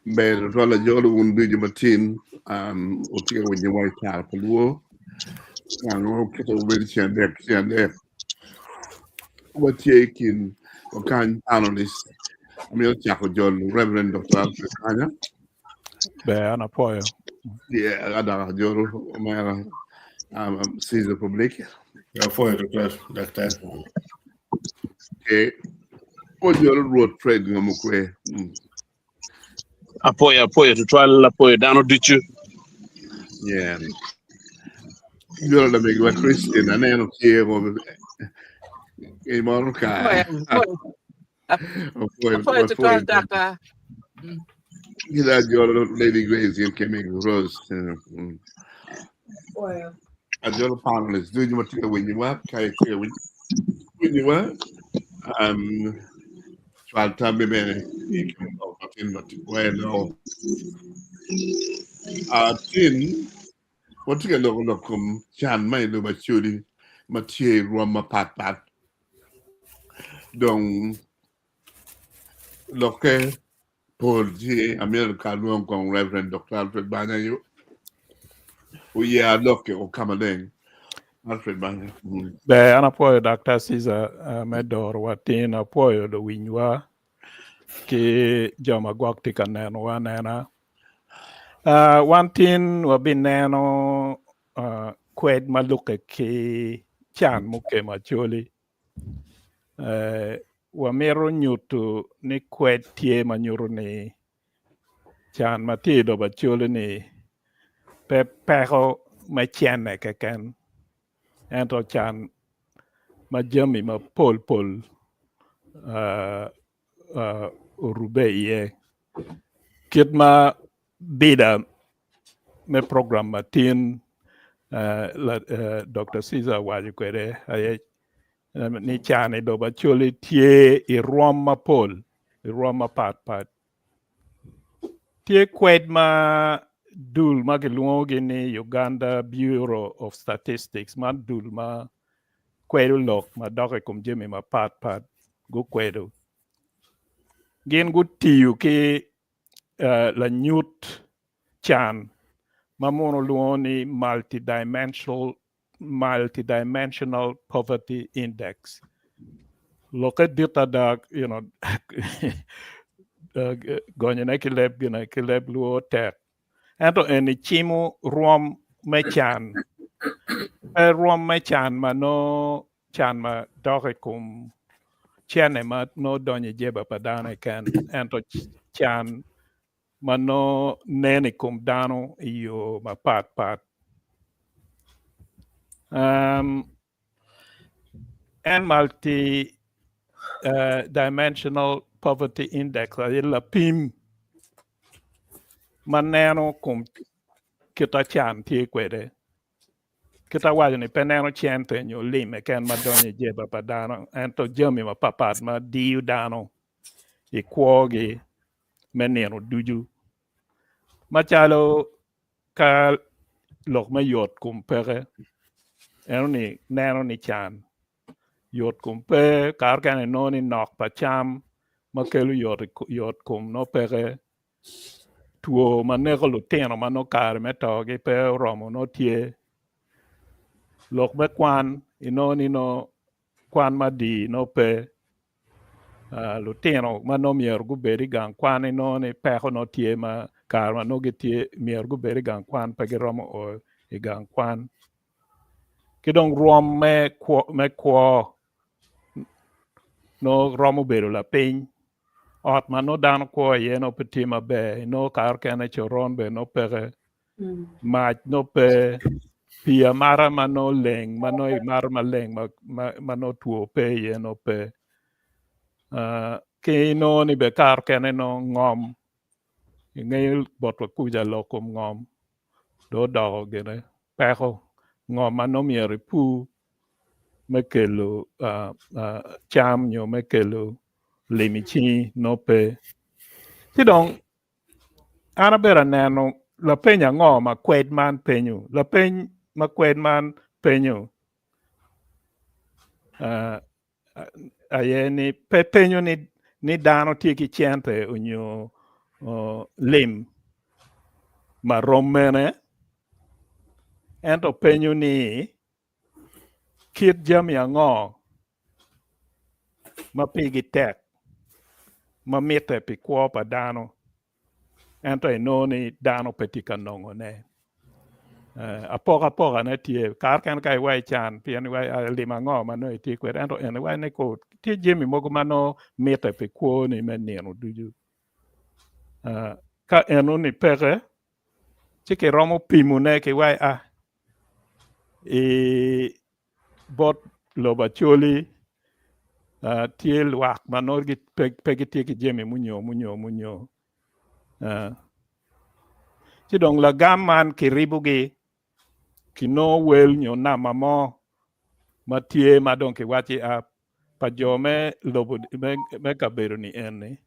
Ber tutwal ajolo wun ducu matin wutye ka winyo wa i kare pa lwor gang ma okete obedo ceng adek ki ceng adek watye i kin wakany panelist amito cako jolo Reverend Dr. Alfred Kanya Ber an apwoyo. Yeah, adaka ajolo omera um, Caesar Public. Apwoyo tutwal, Daktar. Okay. Ojolo Rwot Fred Ngamukwe. Mm. Apwoyo, apwoyo tutwal, apwoyo dano ducu. Yeah. Jolo lamegiwa Christian aneno tye ko imoro ka. Apwoyo, Apwoyo, apwoyo tutwal apwoyo. daka. Gila jolo Lady Grace gin ki Meg Rose. Mm. Apwoyo. Ajolo panelists ducu ma tye ka winyowa ka itye ka winyowa um, cwal tammi bene i kom lok matin ma weno. Uh, tin watye ka loko lok kom can ma i lobo Acholi ma tye i rwom mapatpat. Dong lokke pol tye amyero ka alwong kong Reverend Dr. Alfred Banya yo oye alokke o ka maleng. Alfred Banya. Mm. Ber an apwoyo Dr. Caesar uh, me doro wa tin apwoyo luwinywa ki jo ma gwok tye ka nenowa anena. Uh, wan tin wabineno uh, kwed ma lukke ki can mukemo Acholi. Uh, wamito nyuto ni kwed tye ma nyuto ni can ma tye i lobo Acholi ni pe peko me cene keken ento can ma jami mapol pol uh, uh, orube iye. Kit ma bida me program ma tin uh, la, uh, Dr. Caesar owaco kwede aye uh, ni can i lobo Acholi tye i rwom mapol, i rwom mapatpat. Tye kwed ma dul ma kilwongogi ni Uganda Bureau of Statistics, man dul ma kwedo lok ma dok i kom jami mapatpat gukwedo. Gin gutiyo ki uh, lanyut can ma muno lwongo ni multidimensional, multidimensional poverty index. Lokke dit ada, you know, uh, gonyone ki leb gine ki leb luo tek. Ento eni cimo rwom me can. Pe rwom me can ma no can ma dok i kom cene ma no donyo i jeba pa dano keken, ento can ma no nen i kom dano i yo mapat pat. Um, en multi uh, dimensional poverty index aye lapim ma neno kom kita can tye kwede. Kita waco ni pe neno cente nyo lim keken ma donyo i jeba pa dano, ento jami mapatpat ma diyo dano i kwogi me nino ducu. Macalo ka lok me yot kom peke, eno ni neno ni can yot kom pe, kare kene inongo ni nok pa cam ma kelo yot, yot kom nongo peke, two ma neko lutino ma nongo kare me togi pe oromo nongo tye, lok me kwan inongo ni nongo kwan madii nongo pe, uh, lutino ma nongo myero gubed i gang kwan inongo ni peko nongo tye ma kare ma nongo gitye myero gubed i gang kwan pe giromo o i gang kwan. Ki dong rwom me kwo, me kwo nongo romo bedo lapiny ot ma nongo dano kwo iye nongo pe tye maber inongo kare kene coron bene nongo peke mac nongo pe pii amata ma nongo leng ma nongo imato maleng ma, ma, ma nongo two pe iye nongo pe uh, ki inongo ni bene kare kene nongo ngom ingeyo botwa kuca lok kom ngom dong odoko gine peko ngom ma nongo myero ipur me kelo uh, uh, cam nyo me kelo lim i cingi nongo pe. Ci dong an abedo aneno lapeny ango ma kwed man penyo lapeny ma kwed man penyo uh, aye ni pe penyo ni ni dano tye ki cente onyo lim ma rom mene ento penyo ni kit jami ango ma pigi tek ma mitte pi kwo pa dano ento inongo ni dano pe tye ka nongone. Apokapoka-ne tye kare kene ka iwaco i can pien iwaco lim ango ma nongo itye kwede ento en iwaco ni tye jami mogo ma nongo mitte pi kwoni me nino ducu. Ka enoni peke ci kiromo pimone ki waci a i bot lobo Acholi tye lwak ma nongo pe gitye ki jami munyo munyo munyo ci dong lagam man kiribogi kinongo wel nyo namba mo ma tye ma dong kiwaci a pa jo me lobo me kabedo ni eni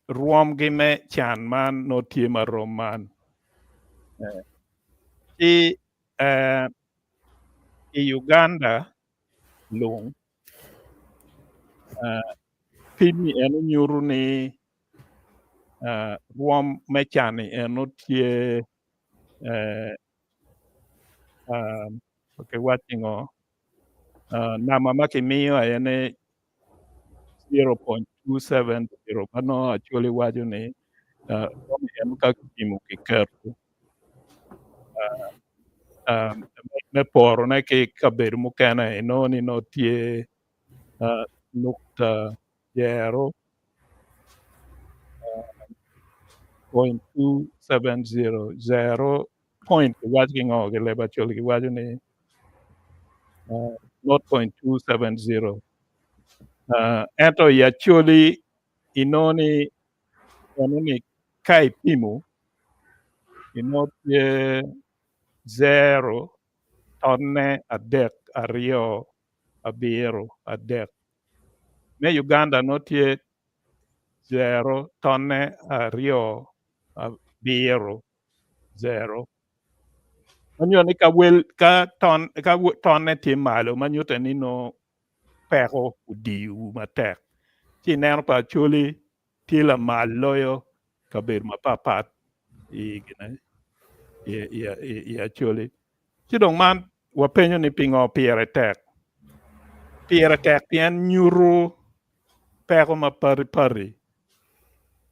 rwomgi me can man nongo tye marom man ci i Uganda lung pim-mi eno nyuto ni rwom me can-ni eno tye kiwaco ngo namba ma kimiyo aye ni 0.270 ma nongo Acholi waco ni romo eno ka kipimo kiketo me porone ki kabedo mukene inongo ni nongo tye nukta jero 0.270 zero point kiwaco ki ngo ki leb Acholi kiwaco ni 0.270 ento i Acholi inongo ni eno ni ka ipimo inongo tye zero tonne adek aryo abiro adek me Uganda nongo tye zero tonne aryo abiro zero ma nyuto ni ka wel ka ton ka tonne tye malo ma nyutte ni nongo peko odiyowu matek ci ineno pa Acholi tye lamal loyo kabedo mapapat i gine i Acholi ci dong man wapenyo ni pingo pire tek pire tek pien nyuto peko ma pati pati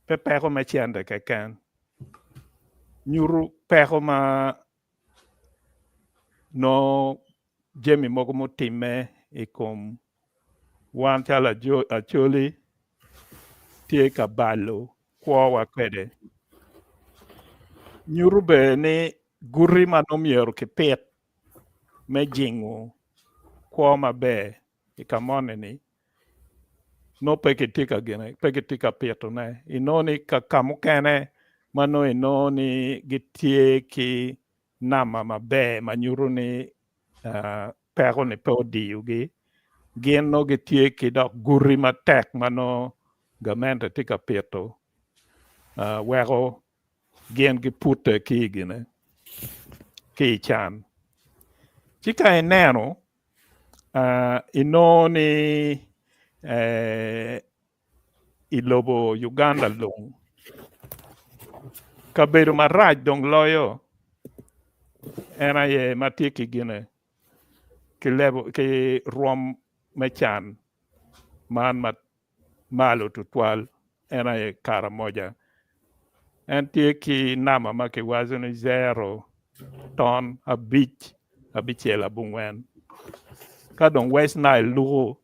pe peko me cente keken nyuto peko ma nongo jami mogo mutimme i kom wan calo Acholi tye ka balo kwowa kwede. Nyuto bene ni guti ma nongo myero kipit me jingo kwo maber i ka moni-ni nongo pe kitye ka gine pe kitye ka pitone inongo ni ka mukene ma nongo inongo ni gitye ki namba maber ma nyuto ni peko-ni pe odiyogi gin nongo gitye ki dok guti matek ma nongo gamente tye ka pito weko gin gipute ki i gine ki i can ci ka ineno inongo ni i lobo Uganda lung kabedo marac dong loyo en aye ma tye ki gine ki rwom me can man ma malo tutwal en aye Karamoja. En tye ki namba ma kiwaco ni jero ton abic abicel abongwen ka dong West Nile luko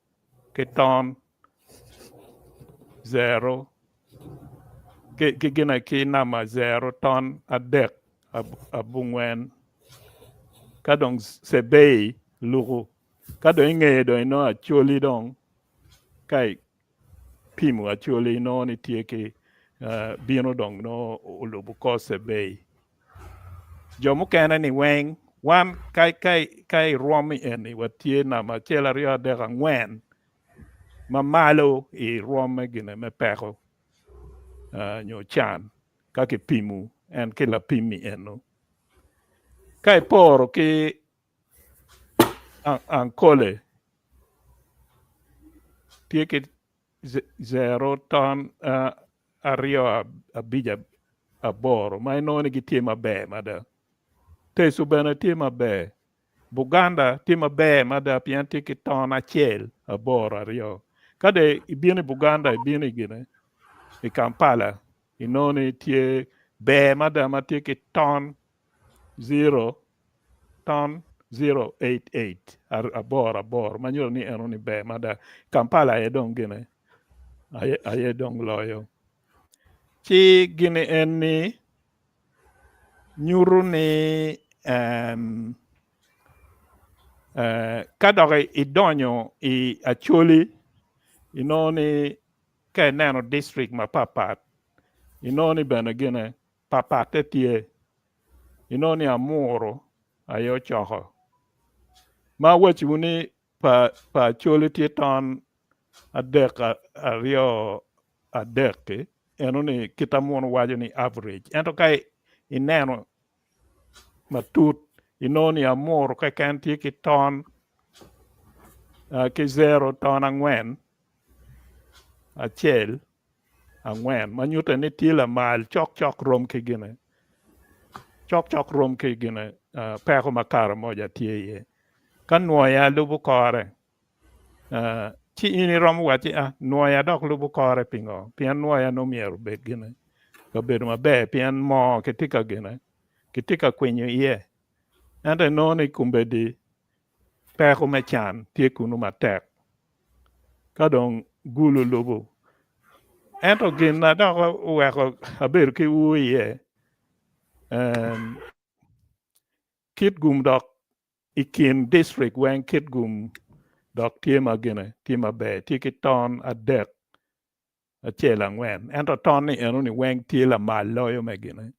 ki ton jero ki gine ki namba jero ton adek abongwen ka dong Sebei luko ka dong ingeye dong inongo Acholi dong ka ipimo Acholi inongo ni tye ki bino dong nongo olubo kor Sebei. Jo mukene ni weng wan ka irwom i eni watye namba acel aryo adek angwen ma malo i rwom me gine me peko nyo can ka kipimo en ki lapim-mi eno. Ka iporo ki Ankole tye ki zero ton. aryo abic aboro ma inongo ni gitye maber mada. Teso bene tye maber. Buganda tye maber mada pien tye ki ton acel aboro aryo. Ka de ibino i Buganda ibino i gine i Kampala inongo ni tye ber mada ma tye ki ton zero ton 088 aboro aboro ma nyuto ni eno ni ber mada. Kampala aye dong gine aye dong loyo. Ci gini en ni nyuto ni um, uh, ka dok idonyo i Acholi inongo ni ka ineno district mapapat inongo ni bene gine papatte tye inongo ni Amuru aye ocoko ma awaciwu ni pa pa Acholi tye ton adek aryo adek-ki eno ni kita muno waco ni average ento ka ineno matut inongo ni Amuru keken tye ki ton ki zero ton angwen acel angwen ma nyute ni tye lamal cok cok rom ki gine cok cok rom ki gine peko ma Karamoja tye iye ka nwoya lubo kore ci in iromo wacci ah nwoya dok lubo kore pingo pien nwoya nongo myero obed gine kabedo maber pien moo kitye ka gine kitye ka kwinyo iye ento inongo ni kombeddi peko me can tye kunu matek ka dong gulu lubo ento gin na dok oweko abedo ki ur iye Kitgum dok i kin distrik weng Kitgum dok tye ma gine tye maber tye ki ton adek acel angwen ento ton ni eno ni weng tye lamal loyo me gine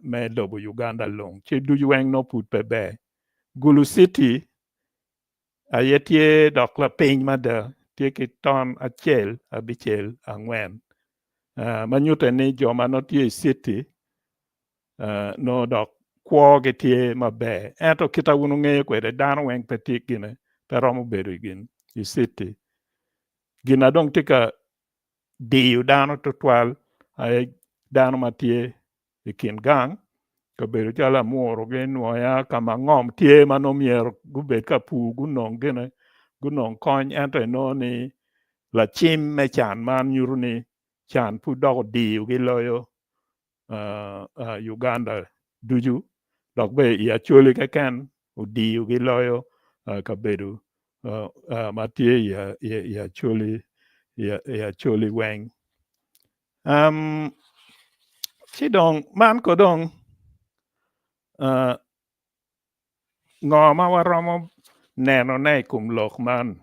me lobo Uganda lung ci ducu weng nongo pud pe ber. Gulu city aye tye dok lapiny mada tye ki ton acel abicel angwen ma nyute ni jo ma nongo tye i city nongo dok kwogi tye maber ento kita wun wungeyo kwede dano weng pe tye gine pe romo bedo i gin i city gin na dong tye ka diyo dano tutwal aye dano ma tye i kin gang kabedo calo Amuru ki Nwoya ka ma ngom tye ma nongo myero gubed ka pur gunong gine gunong kony ento inongo ni lacim me can man nyuto ni can pud dok odiyogi loyo Uganda ducu dok bene i Acholi keken odiyogi loyo kabedo ma tye i Acholi i Acholi weng. Ci dong man ko dong ngo ma waromo nenone i kom lok man?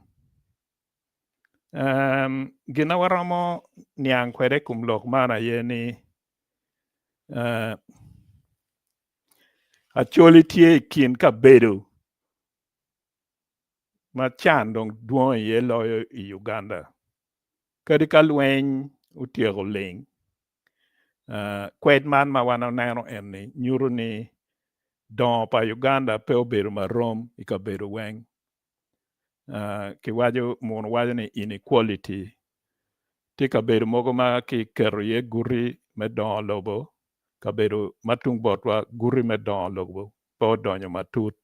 Gin ma waromo niang kwede i kom lok man aye ni Acholi tye i kin kabedo ma can dong dwong iye loyo i Uganda kadi ka lweny otyeko ling kwed man ma wan waneno eni nyuto ni dongo pa Uganda pe obedo marom i kabedo weng. Kiwaco muno waco ni inequality tye kabedo mogo ma kiketo iye guti me dongo lobo kabedo ma tung botwa guti me dongo lobo pe odonyo matut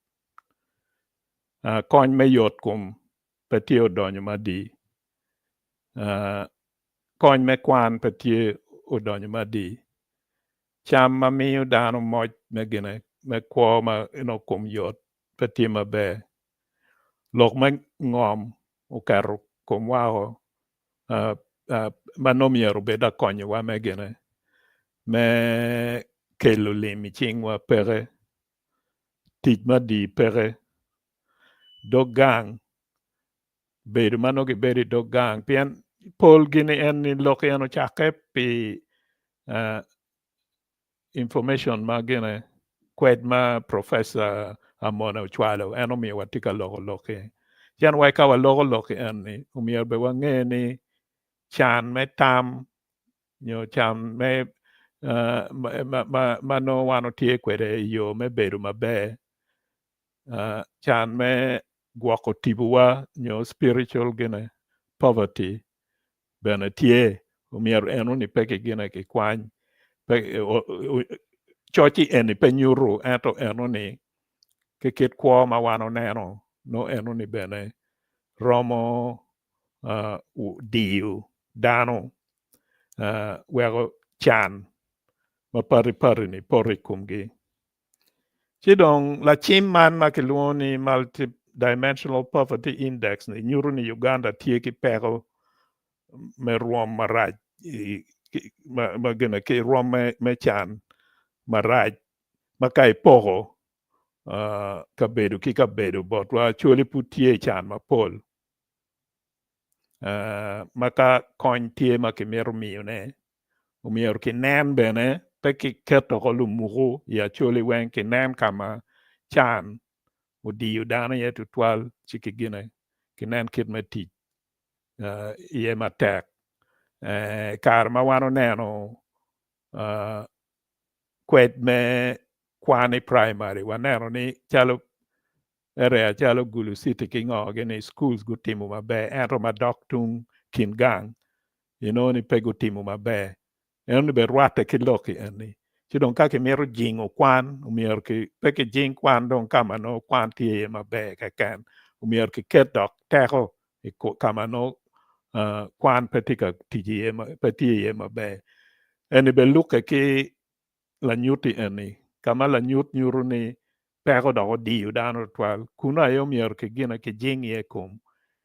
kony me yot kom pe tye odonyo madii kony me kwan pe tye odonyo madii cam ma miyo dano moc me gine me kwo ma nongo kom yot pe tye maber. Lok me ngom oketo komwa woko ma nongo myero obed akonyowa me gine me kelo lim i cingwa peke, tic madii peke, dog gang bedo ma nongo gibedo i dog gang pien pol gini en ni lok en ocakke pi Information ma gine kwed ma Professor Amone ocwalo en omiyo watye ka loko lok-ki. Cen wai ka waloko lok-ki eni omyero bene wange ni can me tam nyo can me ma nongo wan watye kwede i yo me bedo maber can me gwoko tipowa nyo spiritual gine poverty bene tye. Omyero enoni pe kigine kikwany. Pe, coc-ci eni pe nyuto ento enoni ki kit kwo ma wan oneno nongo enoni bene romo diyo dano weko can ma pati pati-ni poto i komgi. Ci dong lacim man ma kilwongo ni Multidimensional Poverty Index ni nyuto ni Uganda tye ki peko me rwom marac ma gine ki rwom me can marac ma ka ipoko kabedo ki kabedo botwa Acholi pud tye i can mapol ma ka kony tye ma kimito miyone omyero kinen bene pe kiket oko lumuku i Acholi weng kinen ka ma can odiyo dano iye tutwal ci kigine kinen kit me tic iye matek. Kare ma wan oneno kwed me kwan i primary waneno ni calo area calo Gulu City ki ngo gini schools gutimo maber ento ma dok tung kin gang inongo ni pe gutimo maber. Enoni bene rwatte ki lok eni. Ci dong ka kimito jingo kwan omyero ki pe kijing kwan dong ka ma nongo kwan tye iye maber keken. Omyero kiket dok teko i ka ma nongo kwan pe tye ka tic iye pe tye iye maber. Eni bene lukke ki lanyut-ti eni ka ma lanyut nyuto ni peko dok odiyo dano tutwal kunu aye omyero kigine kijing iye kom.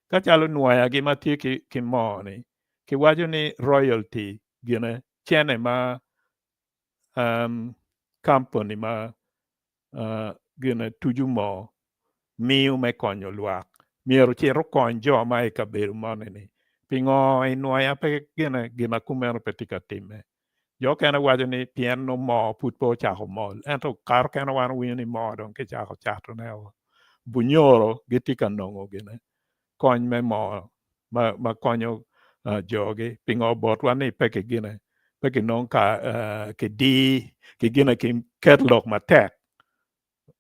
Ka calo nwoyagi ma tye ki moo-ni kiwaco ni royalty gine cene ma um, kampuni ma uh, gine tucu moo miyo me konyo lwak myero ocit okony jo ma i kabedo moni-ni. Pingo i nwoya pe gine gin ma kumeno pe tye ka timme? Jo okene waco ni pien nongo moo pud pe ocako mol ento kare okene wan owinyo ni moo dong kicako catone o. Bunyoro gitye ka nongo gine kony me moo ma konyo jogi. Pingo botwa ni pe kigine pe kinong ka kidir kigine kiket lok matek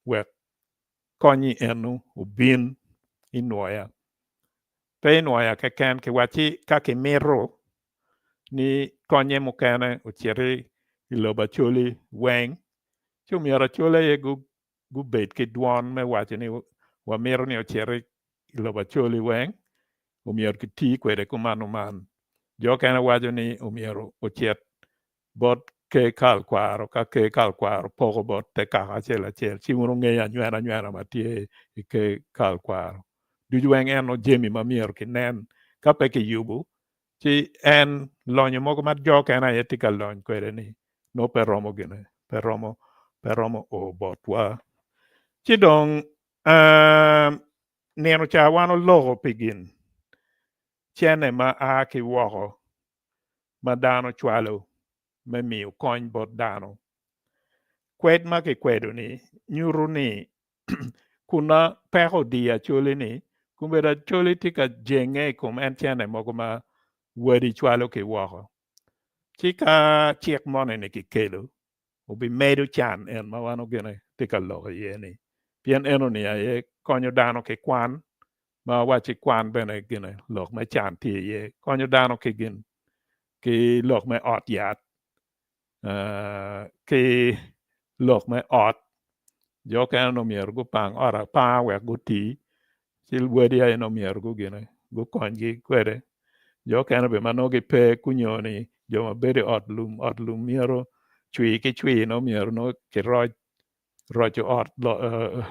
wek kony-nyi eno obin i nwoya. Pe i nwoya keken kiwacci ka kimito ni konye mukene ociti i lobo Acholi weng ci omyero Acholi aye gubed ki dwon me waco ni wamito ni ocit i lobo Acholi weng omyero kiti kwede kuman man. Jo okene waco ni omyero ocit bot ker kal kwaro ka ker kal kwaro poko bot te kaka acel acel ci wun wungeyo anywena anywena ma tye i ker kal kwaro ducu weng eno jami ma myero kinen ka pe kiyubo ci en lonyo mogo ma jo okene aye tye ka lony kwede ni nongo pe romo gine pe romo pe romo o botwa. Ci dong nino ca wan oloko pi gin cene ma a ki woko ma dano cwalo me miyo kony bot dano. Kwed ma kikwedo-ni nyuto ni kuna peko odiyo Acholi-ni, kombeddi Acholi tye ka jenge i kom en cene mogo ma wadi cwalo ki woko. Ci ka cik moni-ni kikelo, obimedo can en ma wan ogine tye ka lok iye-ni, pien enoni aye konyo dano ki kwan, ma wacci kwan bene gine lok me can tye iye, konyo dano ki gin ki lok me ot yat ki lok me ot jo okene onongo myero gupang ot apanga wek guti ci wadi aye onongo myero gugine gukonygi kwede jo okene bene ma nongo gipe kunyo ni jo ma bedo i ot lum ot lum myero cwir ki cwir nongo myero nongo kiroc roco ot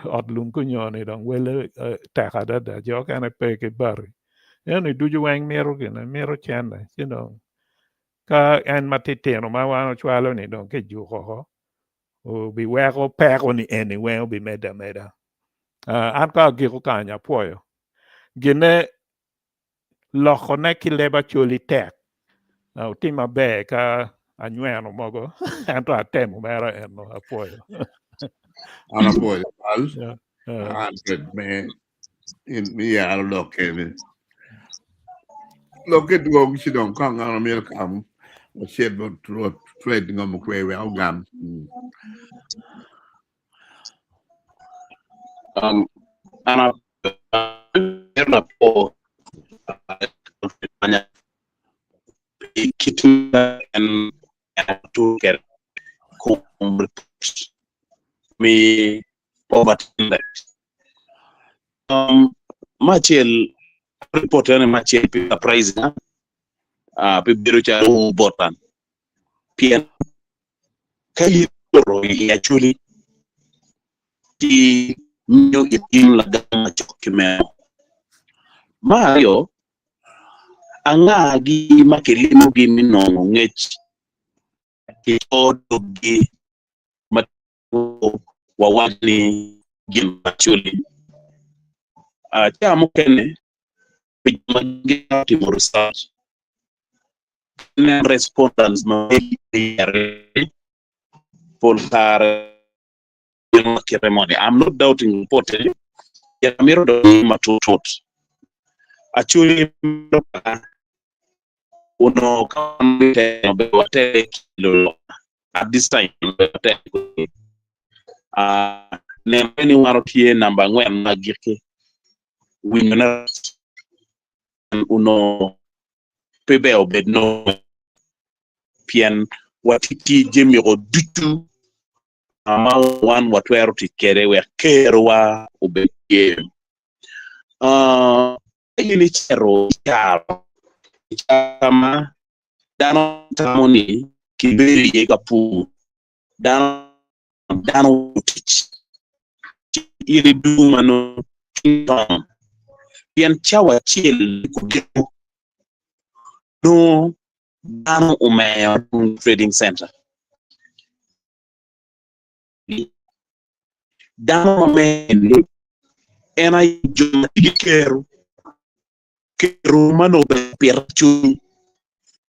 ot lum kunyo ni dong wele tek adada jo okene pe ki bati ento ducu weng mito gine mito cente ci dong ka en matitino ma wan ocwalo ni dong kijuko oko obiweko peko ni eni weng obimedde ameda. An ka agiko kany apwoyo gine lokone ki leb Acholi tek otim maber ka anyweno mogo ento atemo mere eno apwoyo. An apwoyo al an me me yaro lok kene lokke dwong ci dong kong an omyero kam ocit bot Rwot Fred ngom okwe wek ogam. Um, an amito lapo. Kit ma en tye kwede kom ripot me poverty index. Me acel ripot eni me acel pi surprise na pi bedo calo bota pien ka in ioto i Acholi ci miyo in lagam macok ki meno. Me aryo Angagi ma kilimogi me nongo ngec ki co doggi ma wawaco ni gin macoli? Ca mukene pi jo ma gitwero timo research ginen respondents ma pol kare gin ma kite moni. I'm not doubting report eni, pien amito dong iye matut tut. Acholi mito kaka onongo ka wan giteno be watele ki loloka at this time be watele kwede. Uh, neno ni wan tye namba angwen ma agikki winyo ne rac onongo pe ber obed nongo pien watye ki jami o ducu ma wan watwero tic kwede wek kerowa obed tye. Ka in icito i caro, i caro ka ma dano tamo ni kibedo iye ka pur, dano tic, ci in idwogo ma nongo cwinyi tono pien cawa acel me kudiko nongo dano omeyo trading center. Dano ma mene en aye jo ma tye ki kero, kero ma nongo ber pito cwiny, jo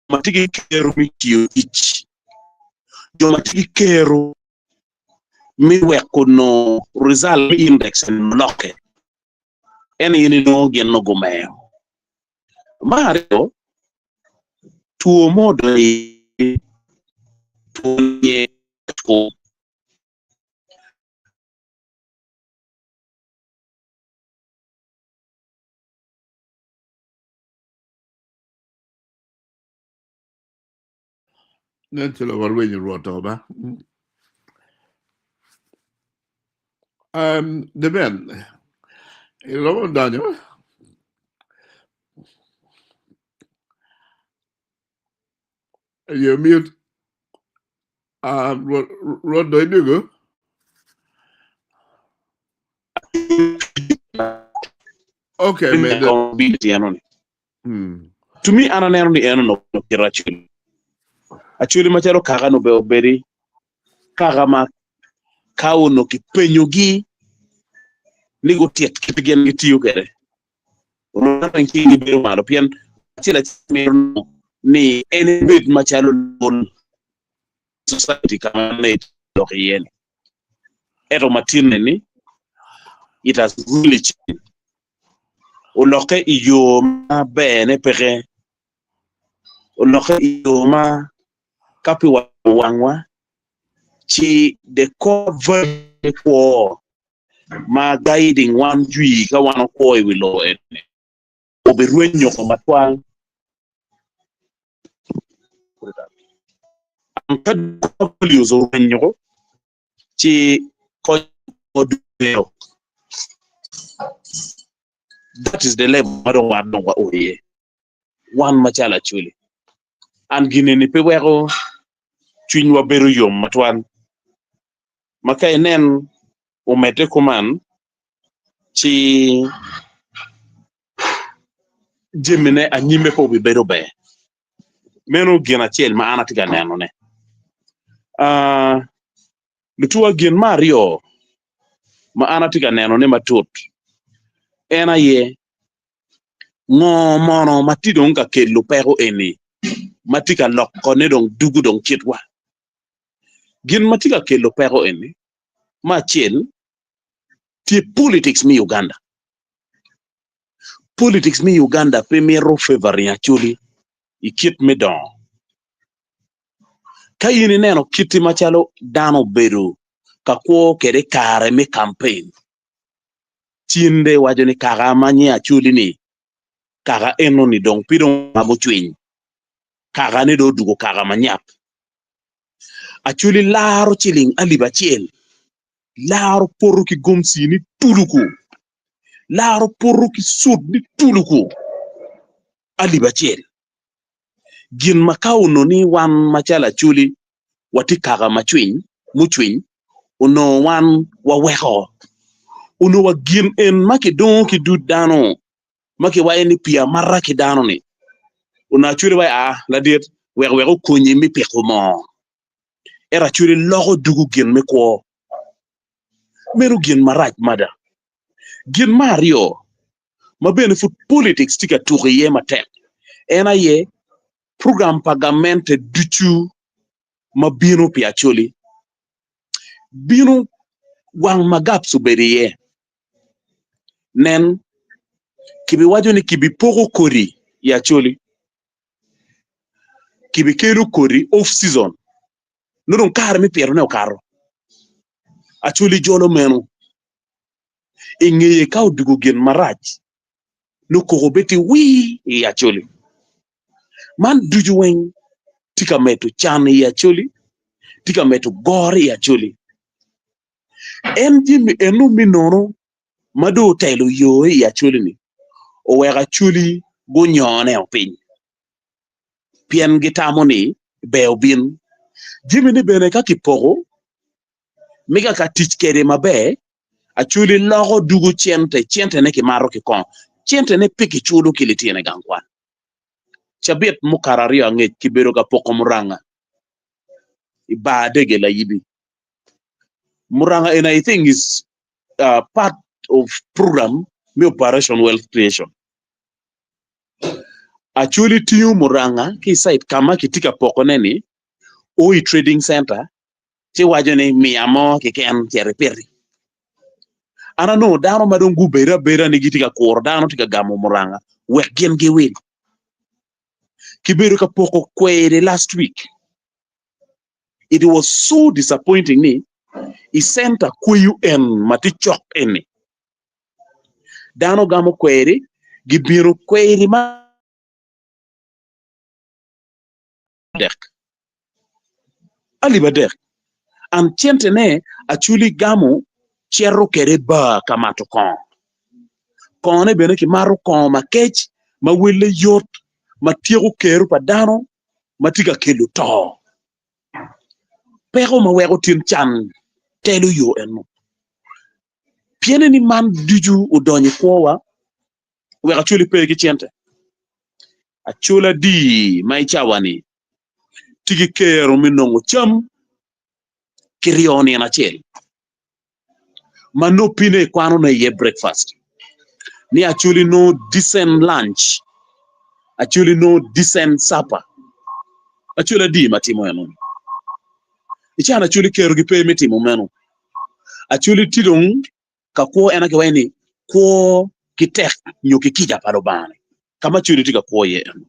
ma tye ki kero me tiyo tic, jo ma tye ki kero me weko nongo result me index eni olokke, en aye inongo gin nongo gumeyo. Me aryo, two mo odonyo iye, two ni two. Nen calo warwenyo Rwot o ba. Um, Deben, iromo donyo? You mute. Rwot, Rwot do idwogo? Okay, mede. Hmm. To me an aneno ni en onongo kite Acholi. Acholi macalo kaka nongo ber obedi kaka ma ka onongo kipenyogi ni gutit kit gin gitiyo kwede. Onongo ranking bedo malo pien acel acel mito nongo ni en ebed macalo lol society ka ma ne dok iye ni. Ento ma tinne ni it has really changed. Olokke i yo ma berne peke, olokke i yo ma ka pi wangwa ci the core value me kwo ma guiding wan jwi ka wan okwo i wi lobo eni obirwenyo ko matwal. Ka core values orwenyo ko ci kony odwero. That is the level ma dong wan dong wao iye wan macalo Acholi. And gin eni pe weko cwinywa bedo yom matwal. Ma ka inen omedde kuman ci jamine anyimme pe obibedo ber. Meno gin acel ma an atye ka nenone. Ah, lutuwa gin me aryo ma an atye ka nenone matut en aye ngo mono ma tye dong ka kelo peko eni ma tye ka lokone dong dugo dong kitwa. Gin ma tye ka kelo peko eni me acel tye politics me Uganda. Politics me Uganda pe mito favoring Acholi i kit me dongo. Ka in ineno kiti macalo dano obedo ka kwo kwede i kare me campaign, ci in dong iwaco ni kaka ma nyinge Acholi ni kaka eno ni dong pe dong mako cwiny. Kaka-ni dong odwogo kaka manyap. Acholi laro ciling alip acel, laro poto ki gomci ni tuluku, laro poto ki sut ni tuluku alip acel. Gin ma ka onongo ni wan macalo Acholi watye kaka macwiny, mucwiny, onongo wan waweko. Onongo wa gin en ma kidongo ki dud dano ma kiwaco ni pii amata ki dano-ni, onongo Acholi waco aa ladit wek wek okonyi me piko moo. Ento Acholi loko dugo gin me kwo. Meno gin marac mada. Gin me aryo ma bene pud politics tye ka tuko iye matek en aye program pa gamente ducu ma bino pi Acholi bino wang ma gaps obedo iye. Nen, kibiwaco ni kibipoko kodi i Acholi, kibikelo kodi off season nongo dong kare me pitone okato. Acholi jolo meno. I ngeye ka odwogo gin marac, nongo koko bed tye wir i Acholi. Man ducu weng tye ka medo can i Acholi, tye ka medo goro i Acholi. En jami eno me nono ma dong otelo yo i Acholi-ni oweko Acholi gunyone piny pien gitamo ni ber obin. Jamine bene ka kipoko me kaka tic kwede maber, Acholi loko dugo cente, centene kimato ki kongo, centene pe kiculo ki litino i gang kwan. Cabit mukato aryo angec kibedo ka poko muranga i bar dege layibi. Muranga eni I think is part of program me operation wealth creation. Acholi tingo muranga ki i site ka ma kitye ka pokone ni o i trading center ci waco ni miya mo keken cit ipiti. An anongo dano ma dong gubedo abeda ni gitye ka kuro dano tye ka gamo muranga wek gin giwil. Kibedo ka poko kweri last week. It was so disappointing ni i center kweyo en ma tye cok eni dano gamo kweri gibino kweri ma adek alip adek and centene Acholi gamo cito kwede bar ka mato kongo kongone bene kimato kongo makec ma welle yot ma tyeko kero pa dano ma tye ka kelo to. Peko ma weko tin can telo yo eno. Piene ni man ducu odonyo i kwowa wek Acholi pe ki cente. Acholi adi ma i cawa-ni tye ki kero me nongo cam kiryo nino acel? Ma nongo pine ikwano ne iye breakfast ni Acholi nongo decent lunch, Acholi nongo decent supper. Acholi adi ma timo enoni? I can Acholi kerogi pe me timo meno. Acholi tye dong ka kwo en aye kiwaco ni kwo ki tek nyo ki kica pa Lubanga-ni ka ma Acholi tye ka kwo iye eno.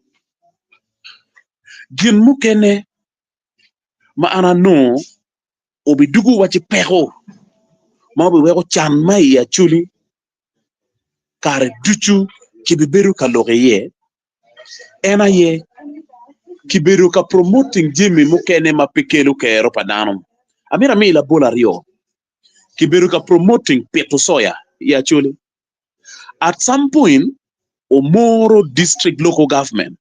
Gin mukene ma an anongo obidugo wa ci peko ma obiweko can ma i Acholi kare ducu kibibedo ka lok iye en aye kibedo ka promoting jami mukene ma pe kelo kero pa dano. Amito ami labol aryo, kibedo ka promoting pito soya i Acholi. At some point Omoro district local government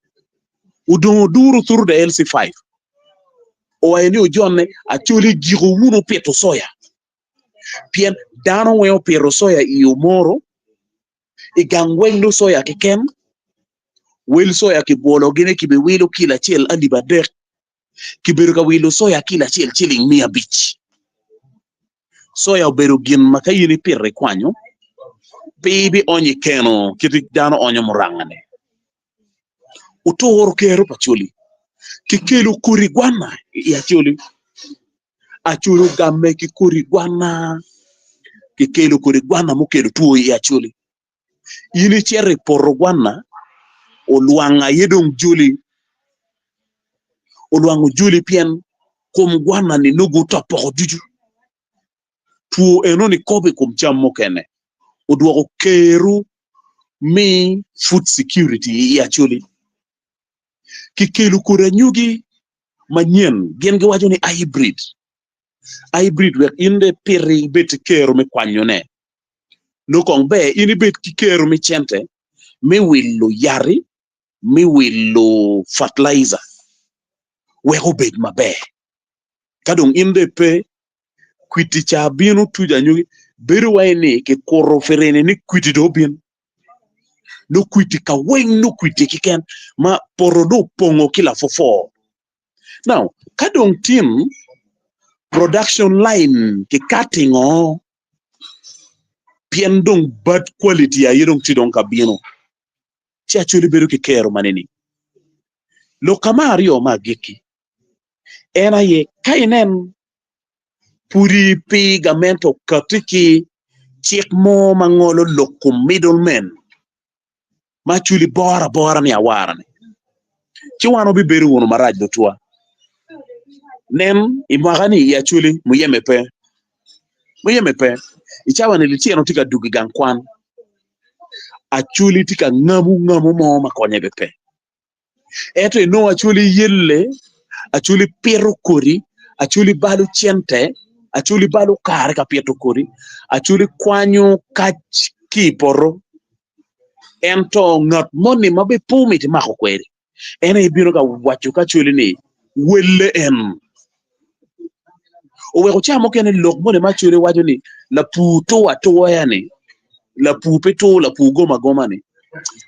odongo duro through the LC5 owaco ni ojonne Acholi giko wunu pito soya pien dano weng opito soya i Omoro i gang weng nongo soya keken wel soya kibwolo gine kibiwilo kilo acel alip adek Kibedo ka wilo soya kilo acel ciling 500. Soya obedo gin ma ka in ipito ikwanyo, pe ibionyo i keno kit dano onyo muranga-ni. Oturo kero pa Acholi. Kikelo kodi gwana i Acholi. Acholi ogamme ki kodi gwana. Kikelo kodi gwana mukelo two i Acholi. In icito i poto gwanna, olwang aye dong joli, olwang ojoli pien kom gwanna-ni nongo gutopoko ducu. Two enoni kobo i kom cam mukene, odwoko kero me food security i Acholi. Kikelo kodi anyogi manyen, gin giwaco ni hybrid. Hybrid wek in dong ipiti ibed ki kero me kwanyone. Nongo kong ber in ibed ki kero me cente me wilo yat-ti, me wilo fertilizer wek obed maber. Ka dong in dong ipe, kwiti ca bino tuco anyogi, bedo wai ni kikuto pirini ni kwiti dong obin. Nongo kwiti ka weng nongo kwiti keken ma poto dong opongo ki lapwopwo. Now, ka dong tin production line kikatingo pien dong bad quality aye dong tye dong ka bino, ci actually bedo ki kero ma nining? Lok ka me aryo me agikki en aye ka inen pudi pi gamente okati ki cik mo ma ngolo lok kom middle men ma actually boro abora ni awara-ni, ci wan wabibedo wunu marac botwa. Nen, i mwaka-ni i Acholi muyeme pe, muyeme pe. I cawa-ni litino tye ka dwogo i gang kwan, Acholi tye ka ngamo ngamo mo ma konye bene pe. Ento inongo Acholi yelle, Acholi pito kodi, Acholi balo cente, Acholi balo kare ka pito kodi, Acholi kwanyo kac ki i poto. Ento ngat moni ma bene pe omito imako kwede, en aye bino ka waco ki Acholi ni welle en. Oweko ca mukene lok moni ma Acholi waco ni lapur tur atuya-ni, lapur pe tur, lapur gom agoma-ni,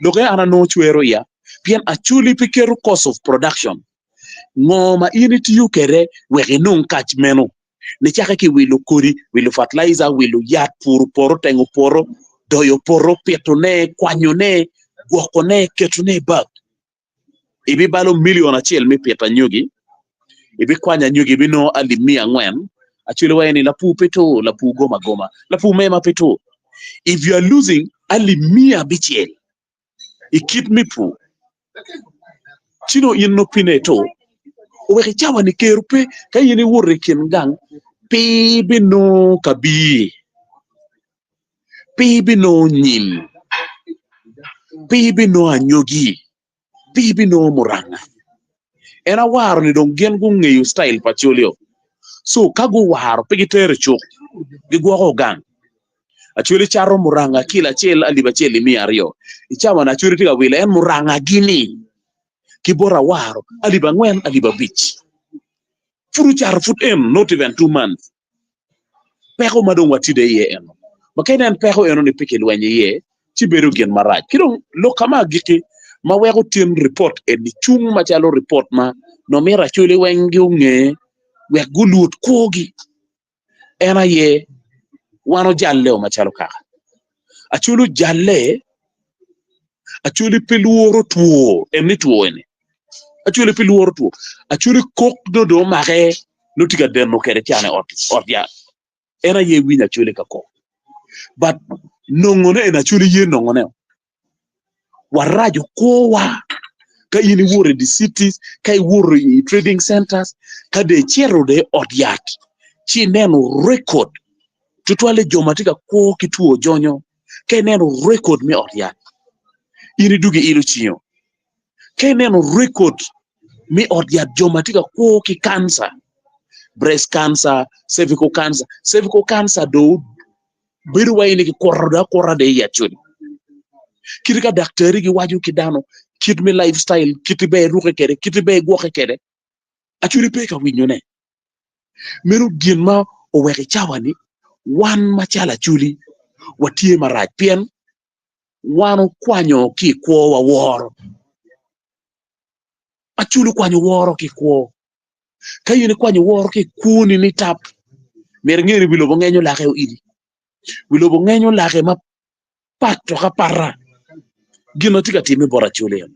lokke an anongo cwero iya pien Acholi pe keto cost of production, ngo ma in itiyo kwede wek inong kac meno, nicakke ki wilo kodi, wilo fertilizer, wilo yat, puro poto, tengo poto, doyo poto, pitone, kwanyone, gwokone, ketone i bag. Ibibalo milion acel me pito anyogi, ibikwanyo anyogi ibinongo alip 400, Acholi waco ni lapur pe tur, lapur gom agoma, lapur mema pe tur. If you are losing alip 600 i kit me pur, ci nongo in nongo pine ito. Oweko i cawa-ni kero pe, ka in iwoto i kin gang, pe ibinongo kabir, pe ibinongo nyim, pe ibinongo anyogi. pe ibinongo muranga. En awaro ni dong gin gungeyo style pa Acholi-o. So ka guwaro pe gitero i cuk, gigwoko gang. Acholi cato muranga kilo acel alip acel i 200. I cawa-ni Acholi tye ka wilo en murangagi-ni ki bot awaro alip angwen alip abic. Pud ocato pud en not even 2 months. Peko ma dong watide iye eno, ma ka inen peko eno-ni pe kilwenyo iye, ci bedo gin marac. Ki dong lok ka ma agikki ma weko tin ripot eni cung macalo ripot ma nongo mito Acholi weng gunge wek gulwod kwogi, en aye wan ojalle-o macalo kaka. Acholi ojalle, Acholi pe lworo two, en ni two eni. Acholi pe lworo two. Acholi kok nongo dong omake nongo tye ka deno kwede can i ot ot yat. En aye winyo Acholi ka kok. But nongone en Acholi ye nongone. Waraco kwowa ka in iwoto i the cities, ka iwoto i trading centers, ka dong icito dong i ot yat ci ineno record tutwalle jo ma tye ka kwo ki two jonyo ka ineno record me ot yat in idwogo iilo cingi Ka ineno rekod me ot yat jo ma tye ka kwo ki kanca, breast cancer, cervical cancer, cervical cancer dong bedo wai ni kikuto dong akuta dong i acoli. Kit ka daktari giwaco ki dano kit me life style, kit ber irukke kwede, kit ber igwokke kwede, acoli pe ka winyone. Meno gin ma oweko i cawa-ni wan macalo acoli watye marac pien wan okwanyo ki i kwowa woro. Acoli okwanyo woro ki i kwo. Ka in ikwanyo woro ki i kwoni ni tap, myero inge ni wi lobo ngenyo lake oili. Wi lobo ngenyo lake ma pat dok apata. Gin ma tye ka timme bot Acholi eni.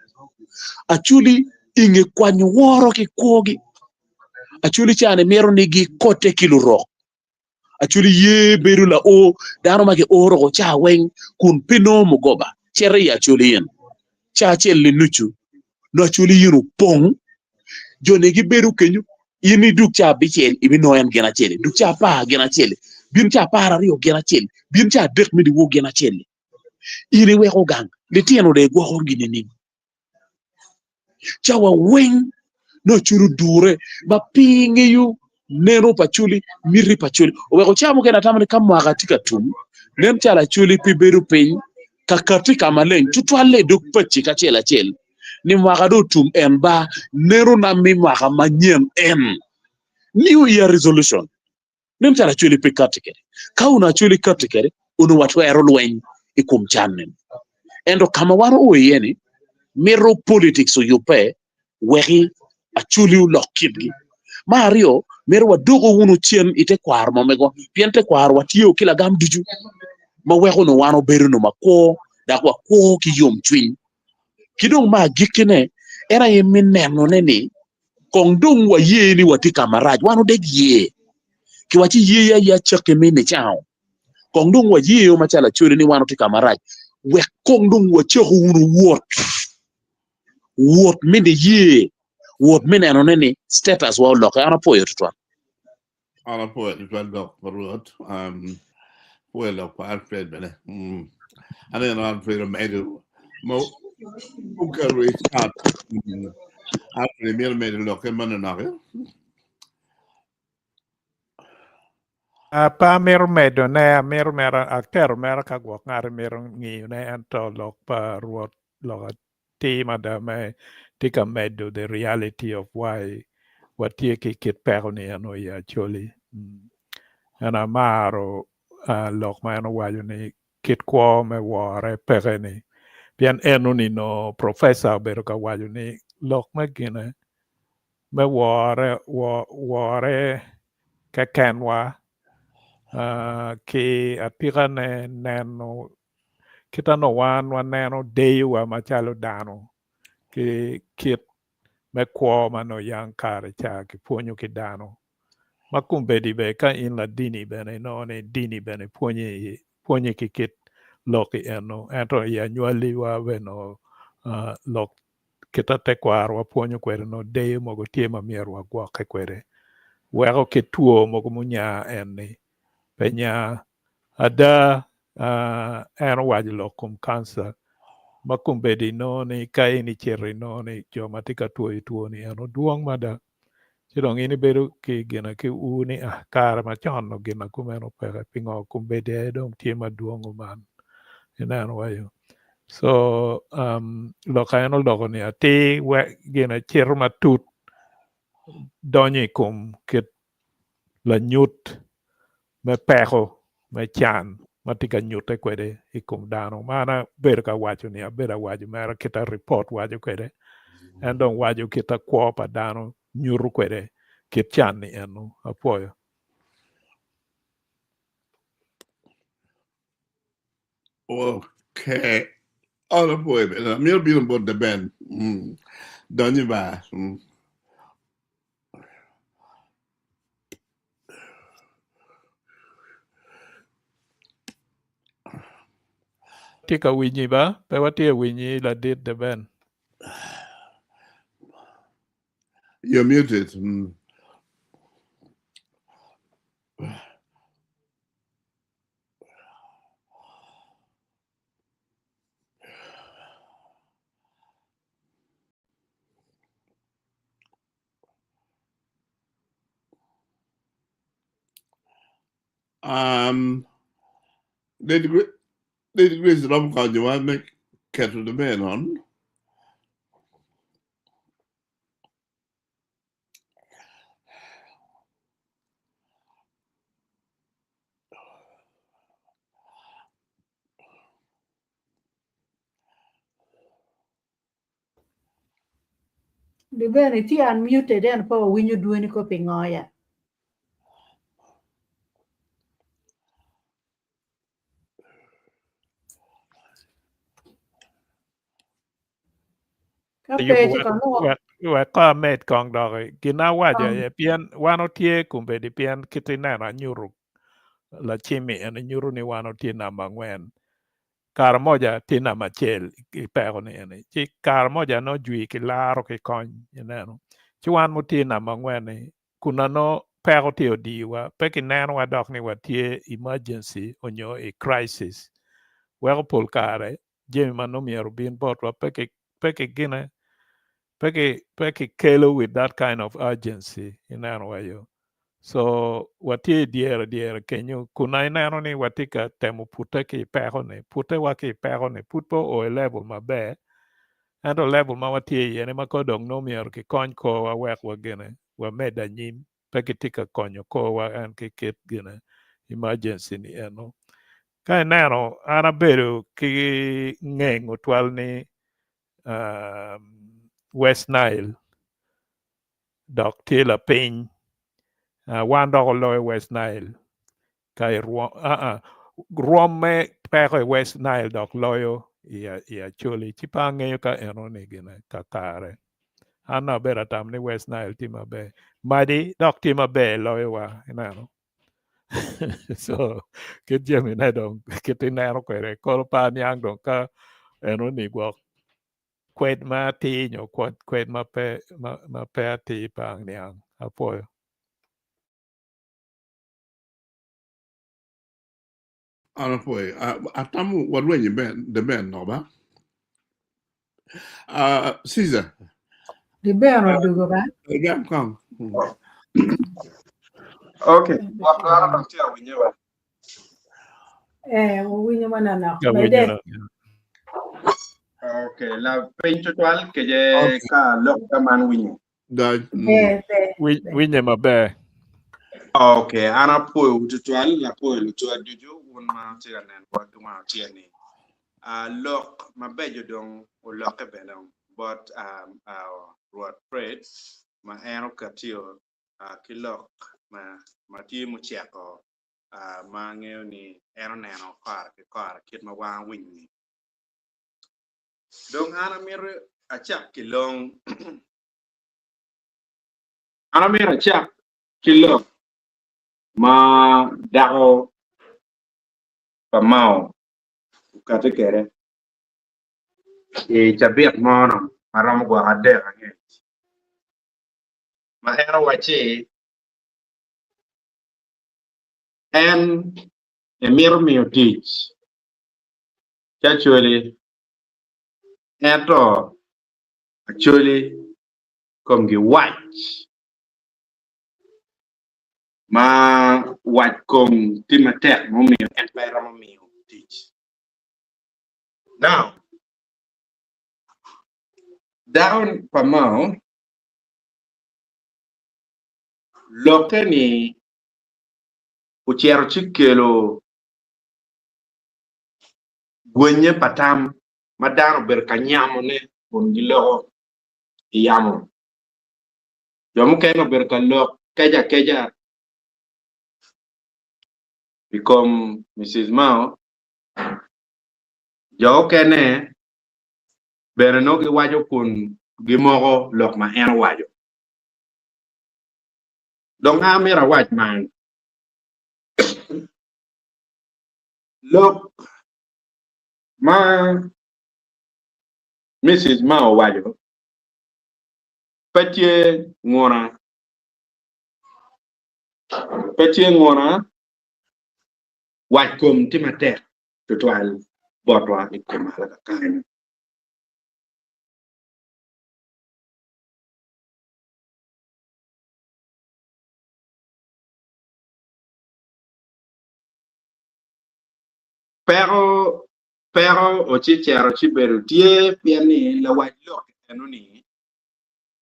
Acholi inge kwanyo woro ki i kwogi, Acholi ca-ni mito ni gikote ki lurok. Acholi ye bedo lao dano ma gioro oko ca weng kun pe nongo mugoba cito i Acholi in ca acel ni nucu nongo Acholi in opong joni gibedo kenyo in idug ca abicel ibinongo en gin acel dug ca apar gin acel bin ca 12 gin acel bin ca adek me dyewor gin acel in iweko gang litino dong igwoko gi nining? Cawa weng nongo Acholi odure ma pe ngeyo neno pa Acholi, miti pa Acholi. Oweko cawa mukene atamo ni ka mwaka tye ka tum, nen calo Acholi pe bedo piny ka kati ka maleng tutwalle i dog paci kacel acel ni mwaka dong otum en ba nenona me mwaka manyen en New Year Resolution. Nen calo Acholi pe kati kwede. Ka onongo Acholi kati kwede, onongo watwero lweny i kom can-ni. Ento ka ma wan oo iye-ni, mito politics oyubbe weki Acholi olok kitgi. Me aryo, mito wadoko wunu cen i tekwaro ma megwa, pien tekwarowa tye ki lagam ducu ma weko onongo wan obedo onongo makwo dok wakwo ki yomcwiny. Ki dong me agikkine, en aye me nenone ni Kong dong waye ni watye ka marac, wan odek ye. Kiwaci ye aye acakki me nicango. Kong dong wayeyo macalo Acholi ni wan watye ka marac, wek kong dong wacaku wunu wot, wot me niye, wot me nenone ni status wa olokke. An apwoyo tutwal. An apwoyo tutwal lok pa Rwot, apwoyo lok pa Alfred bene. Aneno Alfred omedo ma oketo i cat. Alfred imito medo lokke manonok? Pe amito medone, amito mere aketo mere ka gwok ngat mito ngiyone ento lok pa Rwot lok atir mada me tye ka medo the reality of why watye ki kit peko ni eno i Acholi. En amaro lok ma en owaco ni kit kwo me wore peke ni pien eno ni nongo professor obedo ka waco ni lok me gine me wore wore kekenwa ki atikane neno Kit ma nongo wan waneno deyowa macalo dano ki kit me kwo ma nongo yang kare ca kipwonyo ki dano ma kombeddi bene ka in ladini bene inongo ni dini bene pwonyi ki kit lok eno ento i anywaliwa bene nongo lok kit ma tekwarowa pwonyo kwede nongo deyo mogo tye ma myero wagwokke kwede weko kit two mogo munya eni pe nya. Ada, en owaco lok kom kanca ma kombeddi inongo ni ka in icito inongo ni jo ma tye ka twoyo two-ni eno dwong mada ci dong in ibedo ki gina ki ur ni ah kare macon onongo gin ma kumeno peke pingo kombeddi aye dong tye madwong kuman ineno wayo co lok ma en oloko ni atir wek gin ecito matut donyo i kom kit lanyut me peko me can ma tye ka nyutte kwede i kom dano. Ma an abedo ka waco ni abedo awaco mere kit ma ripot waco kwede, en dong waco kit ma kwo pa dano nyuto kwede kit can-ni eno. Apwoyo. Okay. An apwoyo bene. Amito bino bot The Ben. Mm. Donyo ba. Mm. Tye ka winyi ba? Pe watye winyi ladit The Ben. You're muted. Mm. Um, Lady Grace, Lady Grace romo konyowa me keto the man on. Di bene itye unmuted ento pe wawinyo dwoni ko pingo ya. Ka pe ci kono Wek ko amed kong doki. Gin awaco aye pien wan otye kombeddi pien kit ineno anyuto lacimmi eni nyuto ni wan otye namba angwen. Kare moja tye namba acel i peko ni eni ci kare moja nongo jwi ki laro ki kony ineno ci wan mutye namba angwen ni kun nongo peko tye odiwa pe ki nenowa dok ni watye emergency onyo i crisis weko pol kare jami ma nongo myero obin botwa pe ki pe ki gine. Pe ki pe ki kelo with that kind of urgency ineno wa yo. So watye i dyere dyere kenyo kun na ineno ni watye ka temo pute ki i peko ni, pute wa ki i peko ni pud pe oo i level maber ento level ma watye iye ni ma ko dong nongo myero ki kony korwa wek wa gine wamedde anyim pe kitye ka konyo korwa en ki kit gine emergency ni eno. Ka ineno an abedo ki ngeng otwal ni West Nile dok tye lapiny wan dok oloyo West Nile ka rwom me peko i West Nile dok loyo i Acholi ci pe angeyo ka eno ni gine kakare an dong abedo atamo ni West Nile tye maber Madi dok tye maber loyo wa ineno so kit jamine dong kit ineno kwede kono pe aniang dong ka eno ni gwok kwed ma atir nyo kwed ma pe ma pe atir pe aniang apwoyo. An apwoyo. Atamo warwenyo the ben dok ba. Caesar. The ben odugo ba. Gam kong. Okay. Watwero dok tye awinye ba. Eh, winyo mananok. Awinyo. Okay, la piny tutwal keje ka lok ka man winyo. Winye maber. Okay, an apwoyo tutwal, apwoyo lutua ducu wun ma tye ka neno wa ki wang acel ni. Uh, lok mabeco dong olokke bene bot um, uh, Rwot Fred ma en okatio uh, ki lok ma, ma tye muceko uh, ma angeyo ni en oneno kore ki kore kit ma wanga winyo-ni. Dong an amito acak ki long. An amito acak ki lok ma dako pa Mao okati kwede i cabit mo-nu ma romo gwok adek angec ma en owacci en emito miyo tic ki Acholi ento Acholi komgi wac ma wac kom tye matek mumiyo en pe romo miyo tic. Now, dako pa Mao lokke ni ocito ci kelo gwenye pa tam ma dano obedo ka nyamone kun giloko i yamo. Jo mukene obedo ka lok keco akeca i kom Mrs. Mao, jo okene bene nongo giwaco kun gimoko lok ma en owaco. Dong an amito awac man. Lok ma Mrs. Mao owaco pe tye nguna. Pe tye nguna, wac kom tye matek tutwal botwa i kumalo kakany. Peko peko ocicero ci bedo tye pien ni lawac lok eno ni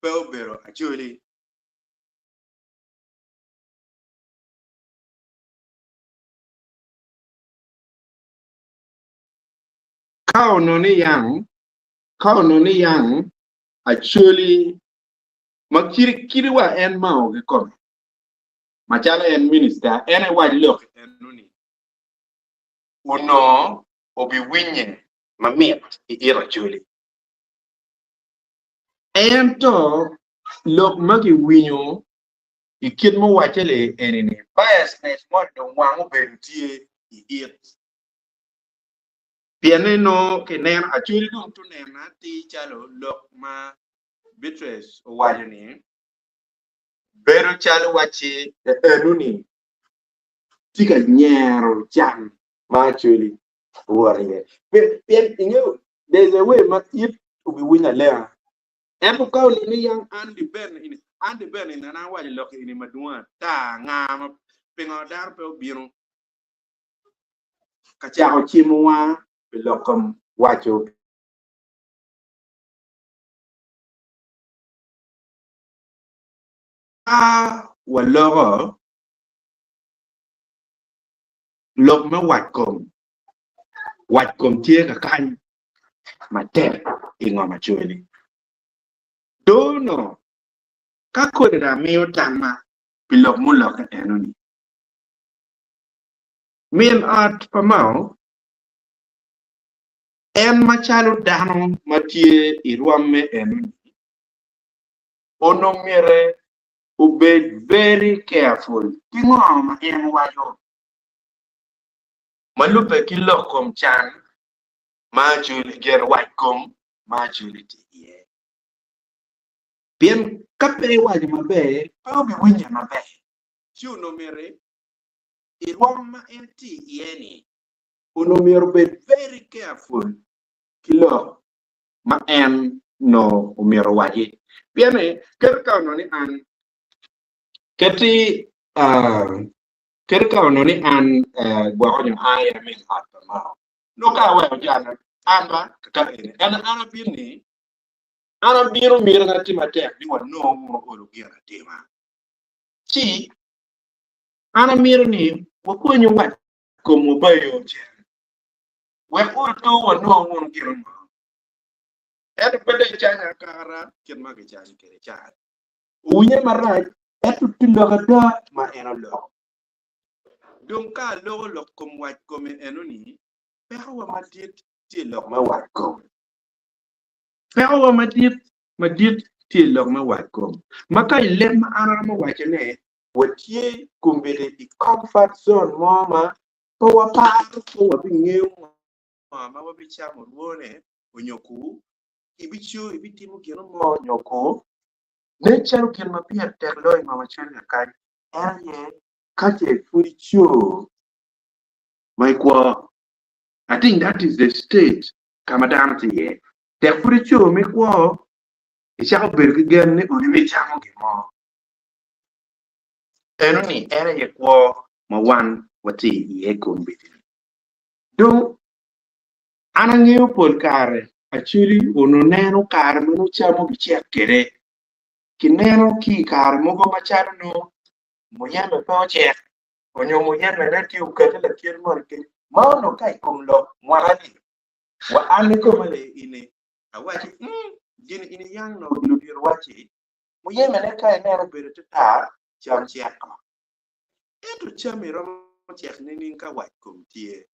pe obedo Acholi. Ka onongo ni yang ka onongo ni yang Acholi ma kite kite wa en Mao kikome macalo en minista en ewac lok eno ni onongo obiwinye mamit i it Acholi. Ento lok ma kiwinyo i kit muwacce-li eni-ni, biasness moni dong wang obedo tye i it. Pienne nongo kineno Acholi dong tuneno atir calo lok ma Beatrice owaco-ni bedo calo wacci eno-ni tye ka nyero can ma Acholi owoto iye. Pien ingeyo, there's a way ma it obiwinyo alenga. Ento ka onongo ni yang an diben ini, an diben ini an awaco lok ini madwong ata nga ma pingo dano pe obino ka cako cimowa pi lok kom waco. Ka waloko lok me wac kom, wac kom tye kakany matek i ngom acwali. Dono, ka kodi dong amiyo tamma pi lok mulokke eno-ni, min ot pa Mao, en macalo dano ma tye i rwomme eno-ni, onongo myero obed very careful ki ngo ma en waco ma lubbe ki lok kom can ma Acholi gin wac kom ma Acholi tye iye. Pien ka pe iwaco maber, pe obiwinye maber. Ci onongo myero i rwom ma en tye iye-ni, onongo myero obed very careful ki lok ma en onongo omyero owaci. Pien ni, ket ka onongo ni an, ket-ti, ket ka onongo ni an gwoko nyo an aye min ot pa mao, nongo ka aweko jana, an ba ka eni, en an abino ni, an abino myero atim matek ni wanong wunu olo gin atima. Ci an amito ni wakwanyu wat komwa ba yo cen, wek olo wanong wunu gin mo. Ento pe dong icanyo akara kit ma gicanyo kwede ca-ni. Owinye marac, ento tye lok ada ma en oloko. Dong ka aloko lok kom wac kome eno-ni, pekowa madit tye i lok me wac kom. Pekowa madit madit tye i lok me wac kom. Ma ka i leb ma an aromo wacone, watye kombeddi i comfort zone mo ma pe waparo pe wabingeyo ngo ma wabicamo orwone onyo ku, ibico ibitimo gin mo nyo ku. Nen calo gin ma pire tek loyo i ngom acel kakany en aye ka ce pud ico ma ikwo. I think that is the state ka ma dano tye iye. Tek pud ico ma ikwo, icako bedo ki gen ni odi ibicamo gin mo. Eno-ni en aye kwo ma wan watye iye kombeddi-ni. Dong, an angeyo pol kare Acholi onongo neno kare ma nongo cam obicek kwede. Kineno ki i kare mogo macalo nongo muyeme pe ocek onyo muyemene tye okate lakit moni kec ma onongo ka i kom lok mwaka-ni wa an kikome ini awaci mm gin ini yang nongo ludito wacci muyemene ka ineno obedo te tar cam ceko. Ento cam iromo cek nining ka wac kom tye?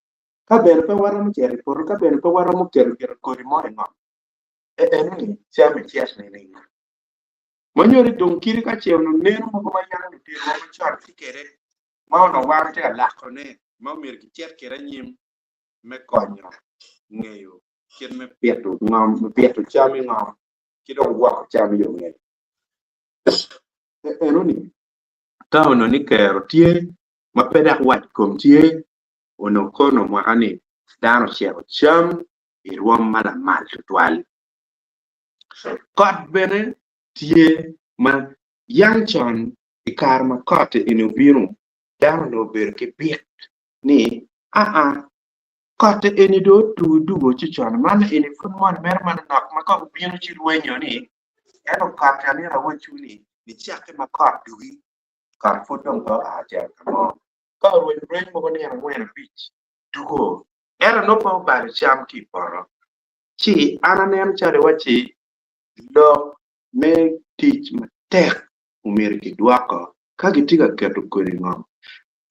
Ka bene pe waromo cito i poto, ka bene pe waromo keto gire kodi mo i ngom, e eno-ni cam icek nining? Ma nyuto ni dong kite ka ce onongo neno mogo ma yam luditowa macon tye kwede ma onongo wan watye ka lakone ma omyero kicit kwede anyim me konyo ngeyo kit me pito ngom, me pito cam i ngom ki dong gwoko cam i yo ngec. E eno-ni ka onongo ni kero tye ma pe dok wac kom tye, onongo kono mwaka-ni dano oceko cam i rwom ma lamal tutwal. Kot bene tye ma yang con i kare ma kot eni obino, dano onongo obedo ki bik ni aa kot eni dong otugo dugo ci con man eni pud moni mere manonok ma kong bino ci rwenyo ni ento kot amito awacwu ni nicakke ma kot dugi kot pud dong pe oa cito ka mo ka orwenyo rweny mogo nino angwen abic dugo ento nongo pe obalo cam ki i poto. Ci an aneno calo iwacci lok me tic matek omyero kidwoko ka gitye ka keto kodi i ngom.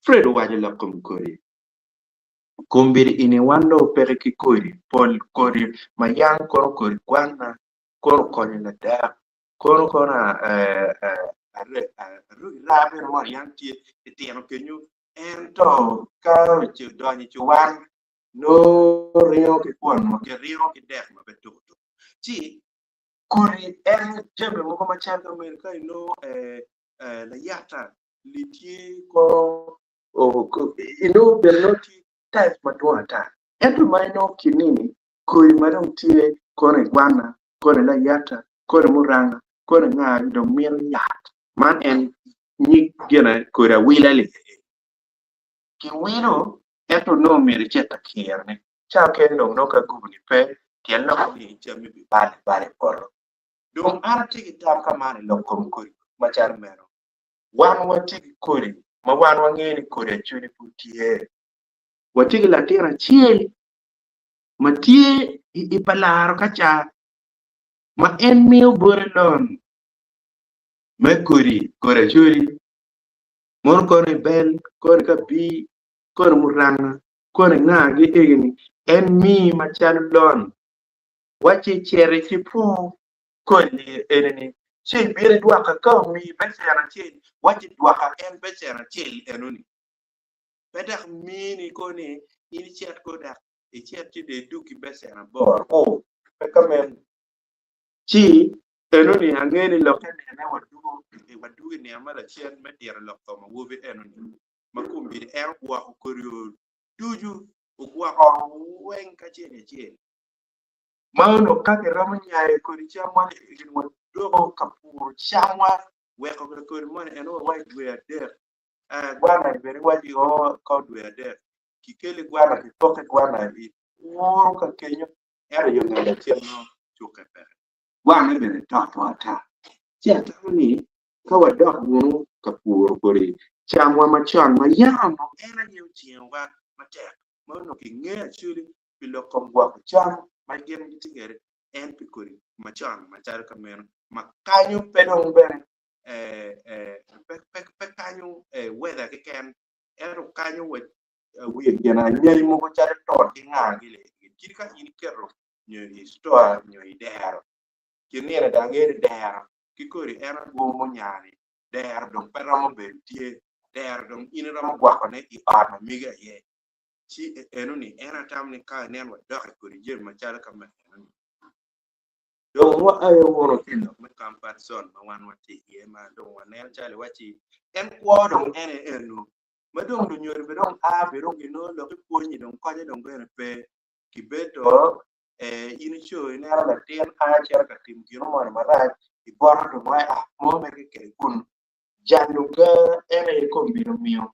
Fred owaco lok kom kodi. Kombeddi eni wan dong opeke ki kodi, pol kodi ma yang kono kodi gwanna, kono okonyo ladak, kono kono raa bene moni yang tye itino kenyo ento ka odonyo i cuwan nongo ringo ki kwon ma ki ringo ki dek ma pe tuko tuko. Ci kodi en jami mogo macal ka meno ka inongo layata li tye kono inongo bene nongo tye type madwong ata ento ma inongo kinini kodi ma dong tye kono i gwana kono i layata. Kodi muranga, kodi nga dong mito yat. Man en nyig gine kodi awila-li. Kiwilo ento nongo myero icit ka kirone. Ca kene dong nongo ka gubuni pe, tyen lokke ni cammi bibale abala i poto. Dong an atye ki tam ka man i lok kom kodi macalo meno. Wan watye ki kodi ma wan wangeyo ni kodi Acholi pud tye. Watye ki latin acel ma tye i pa laro ka ca ma en miyo bote lon me kodi kodi Acholi mono kono i bel, kono i kabir, kono i muranga, kono i nga gi egini en miyi macalo lon wacci cit icipur kodi enini ci ibino idwoka ka omiyi becen acel wacci dwoka en becen acel enoni pe dok mini koni in icit ko dok icit ci dong idug ki becen aboro ku pe ka meno ci enoni ange ni lokke nene wadwogo wadwogo i nino ma lacen me tito lok kom awobi enoni ma kombeddi en ogwoko kodi ducu ogwoko weng kacel acel ma onongo ka kiromo nyayo kodi camwa ni gin wadoko ka puro camwa weko kodi moni en wa i dwe adek gwana bene iwaci o ko dwe adek kikeli gwana kipoki gwana iwuro ka kenyo ento yo nge lacen nongo cukke peke gwane bene toto ata ci atamo ni ka wadok wunu ka puro kodi camwa macon ma yam onongo en aye ojengowa matek ma onongo kingeyo actually pi lok kom gwoko cam ma gin gitye kwede en pi kodi macon macalo ka meno ma kanyo pe dong bene pe kanyo weather keken ento kanyo wa wiye gin anyai mogo calo tot ki nga gili kit ka in iketo nyo i store nyo i dero kin nino dong angeyo ni dero ki kodi en agwo munya-ni dero dong pe romo bedo tye dero dong in iromo gwokone i ot ma megi aye ci enoni en atamo ni ka inen wadok i kodi jami macalo ka ma enoni dong wa aye wunu ki i lok me comfort zone ma wan watye iye ma dong waneno calo iwacci en kwo dong en aye eno ma dong lunyodo bene dong a bene dong ginongo lok ipwonyi dong konye dong bene pe kibedo in ico ineno latin a cito ka timo gino moni marac ibwoto dong wai ah mo mere keken kun jalo ga en aye kombeddi omiyo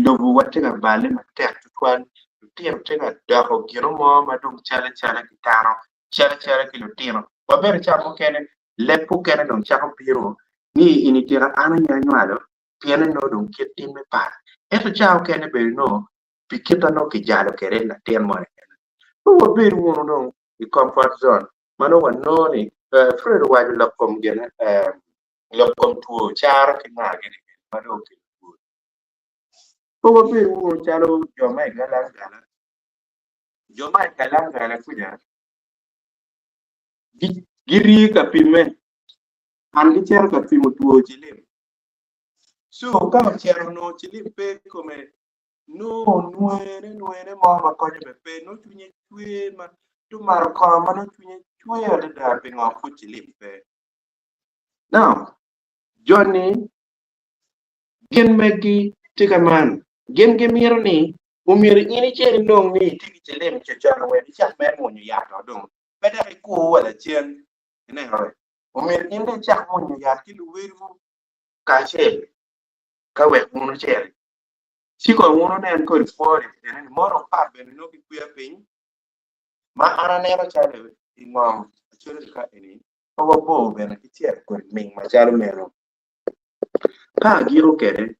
lobowa tye ka balle matek tutwal lutino tye ka doko gino mo ma dong cal acala ki dano cal acala ki lutino wa bene ca mukene leb mukene dong cako bino ni in itika an aye anywalo pien nongo dong kit timme pat ento ca mukene bene nongo pi kit ma nongo kijalo kwede latin moni pe wabed wunu dong i comfort zone ma nongo wanongo ni Fred owaco lok kom gine lok kom two caro ki nga gini ma dong okelo two. Pe wabed wunu calo jo ma i galangala jo ma i galangala kuca girii ka pimme an gicito ka pimo two cilim so ka ocito onongo cilim pe i kome nongo onwene nwene mo ma konye bene pe nongo cwinye cwer ma tumato kongo ma nongo cwinye cwer adada pingo pud cilim pe. Now joni gin megi tye ka man gin gimito ni omyero in icit inong ni itye ki cilim cocone wek icak mere mwonyo yat o dong pe dok ikur wa lacen ineno omyero in dong icak mwonyo yat ki luwedwu kacel ka wek wun wucit ci kong wun wunen kodi kwo-ni eni mono pat bene nongo kikweya piny ma an aneno calo i ngom acalo ka eni pe wabor bene ki cito kodi ming macalo meno. Ka agiko kwede,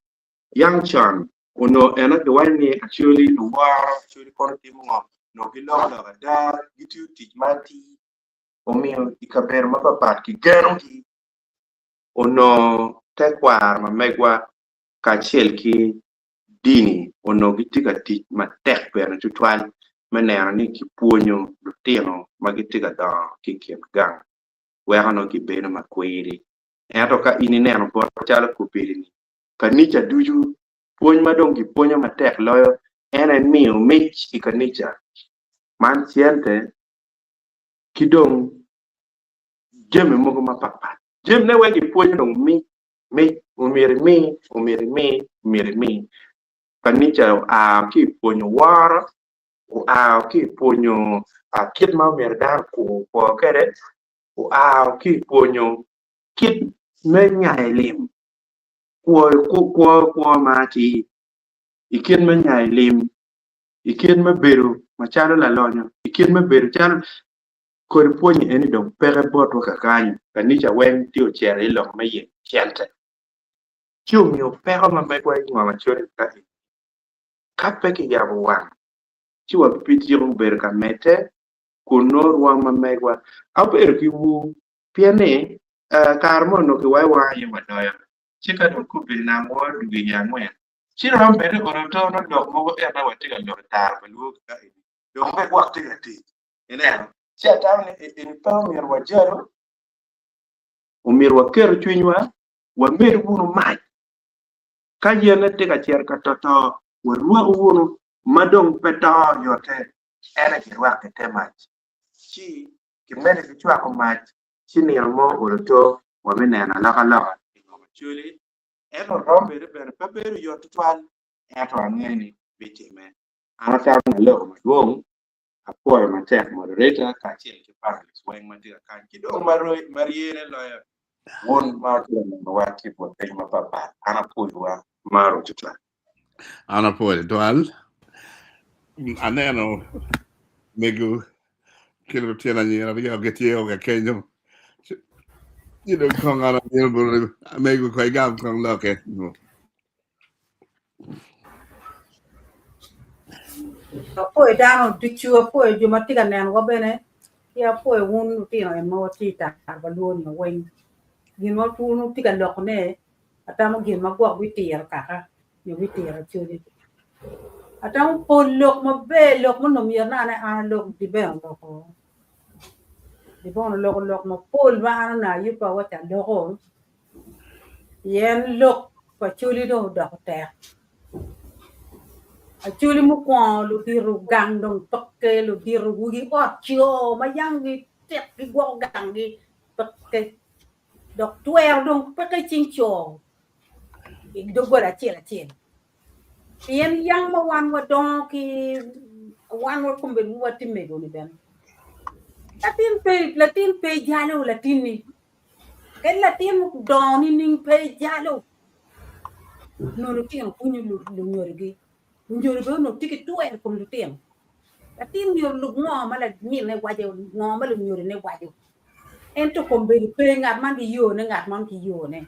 yang con onongo eno kiwaco ni Acholi luworo, Acholi kono timo ngo, onongo giloko lok ada, gitiyo tic ma atir, omiyo i kabedo mapapat kigenogi. Onongo tekwaro ma megwa kacel ki dini onongo gitye ka tic matek bene tutwal me neno ni kipwonyo lutino ma gitye ka dongo ki i kin gang weko nongo gibedo makwiri. Ento ka in ineno bot calo kobedini, kanica ducu, pwony ma dong gipwonyo matek loyo en aye miyo mic i kanica, man cente ki dong jami mogo mapatpat. Jamine weng gipwonyo dong mic, mic, omyero imi, omyero imi, omyero imi. Kanica oa ki i pwonyo woro, oa ki i pwonyo kit ma omyero dano okur kwo kwede. oa ki i pwonyo kit me nyayo lim, kwo kwo ma atir, i kit me nyayo lim, i kit me bedo macalo lalonyo, i kit me bedo calo kodi pwonye eni dong peke botwa kakany, kanica weng tye ocito i lok me yenyo cente. Ci omiyo peko ma megwa i ngom acoli ka eni, ka pe kiyabo wang ci wabityeko bedo ka medde kun nongo rwom ma megwa. Abedo ki ur pien ni kare mo onongo kiwayo wan aye wadoyo, ci ka dong kobedo nam woro dwogo i nge angwen, ci romo bed ni oroto nongo lok mogo ento watye ka lok i tara pa lwor ka eni dong me gwok tye ka tic. Ineno? Ci atamo ni eni pe omyero wajalo, omyero waketo cwinywa, wamed wunu mac. Ka yene tye ka cito ka toto, warwaku wunu ma dong pe to oyotte, en aye kirwako i te mac. Ci kimedde ki cwako mac, ci nino mo oloto wabineno alokaloka i ngom Acholi. Ento romo bedo bene pe bedo yot tutwal, ento angeyo ni bitimme. An atamo ni aloko madwong, apwoyo matek moderator kacel ki panelists weng ma tye ka kany ki dong ma ryene loyo wun ma wutye ka nenowa ki i but piny mapatpat. An apwoyowa maro tutwal. An apwoyo tutwal. Aneno mego ki lutino anyira aryo gitye ka kenyo. Ci dong kong an abino boti mego kong igam kong lokke. Apwoyo dano ducu, apwoyo jo ma tye ka nenowa bene, ki apwoyo wun lutino eni ma watye i tar pa lwor-ni weng. Gin ma wun wutye ka lokone atamo gin ma gwok bitiro kaka nyo bitiro acholi. Atamo pol lok maber lok ma onongo myero nongo an alok Dibeng oloko Dibeng oloko lok mapol ma an onongo ayubbe awaci aloko pien lok pa acholi dong odoko tek. Acholi mukwongo ludito gang dong peke ludito wigi ot co ma yam gitek gigwoko ganggi peke. Dok twero dong peke i cing co i doggola acel acel. Pien yang ma wan wadongo ki wan wa kombeddi watye mego-ni bene, latin pe latin pe jalo latinni. Kadi latin odongo nining pe jalo. Onongo lutino pwonyo lunyodogi. Lunyodo bene onongo tye ki twero i kom lutino. Latin myero olub ngo ma laminne waco, ngo ma lunyodone waco. Ento kombeddi pe ngat man ki yone, ngat man ki yone.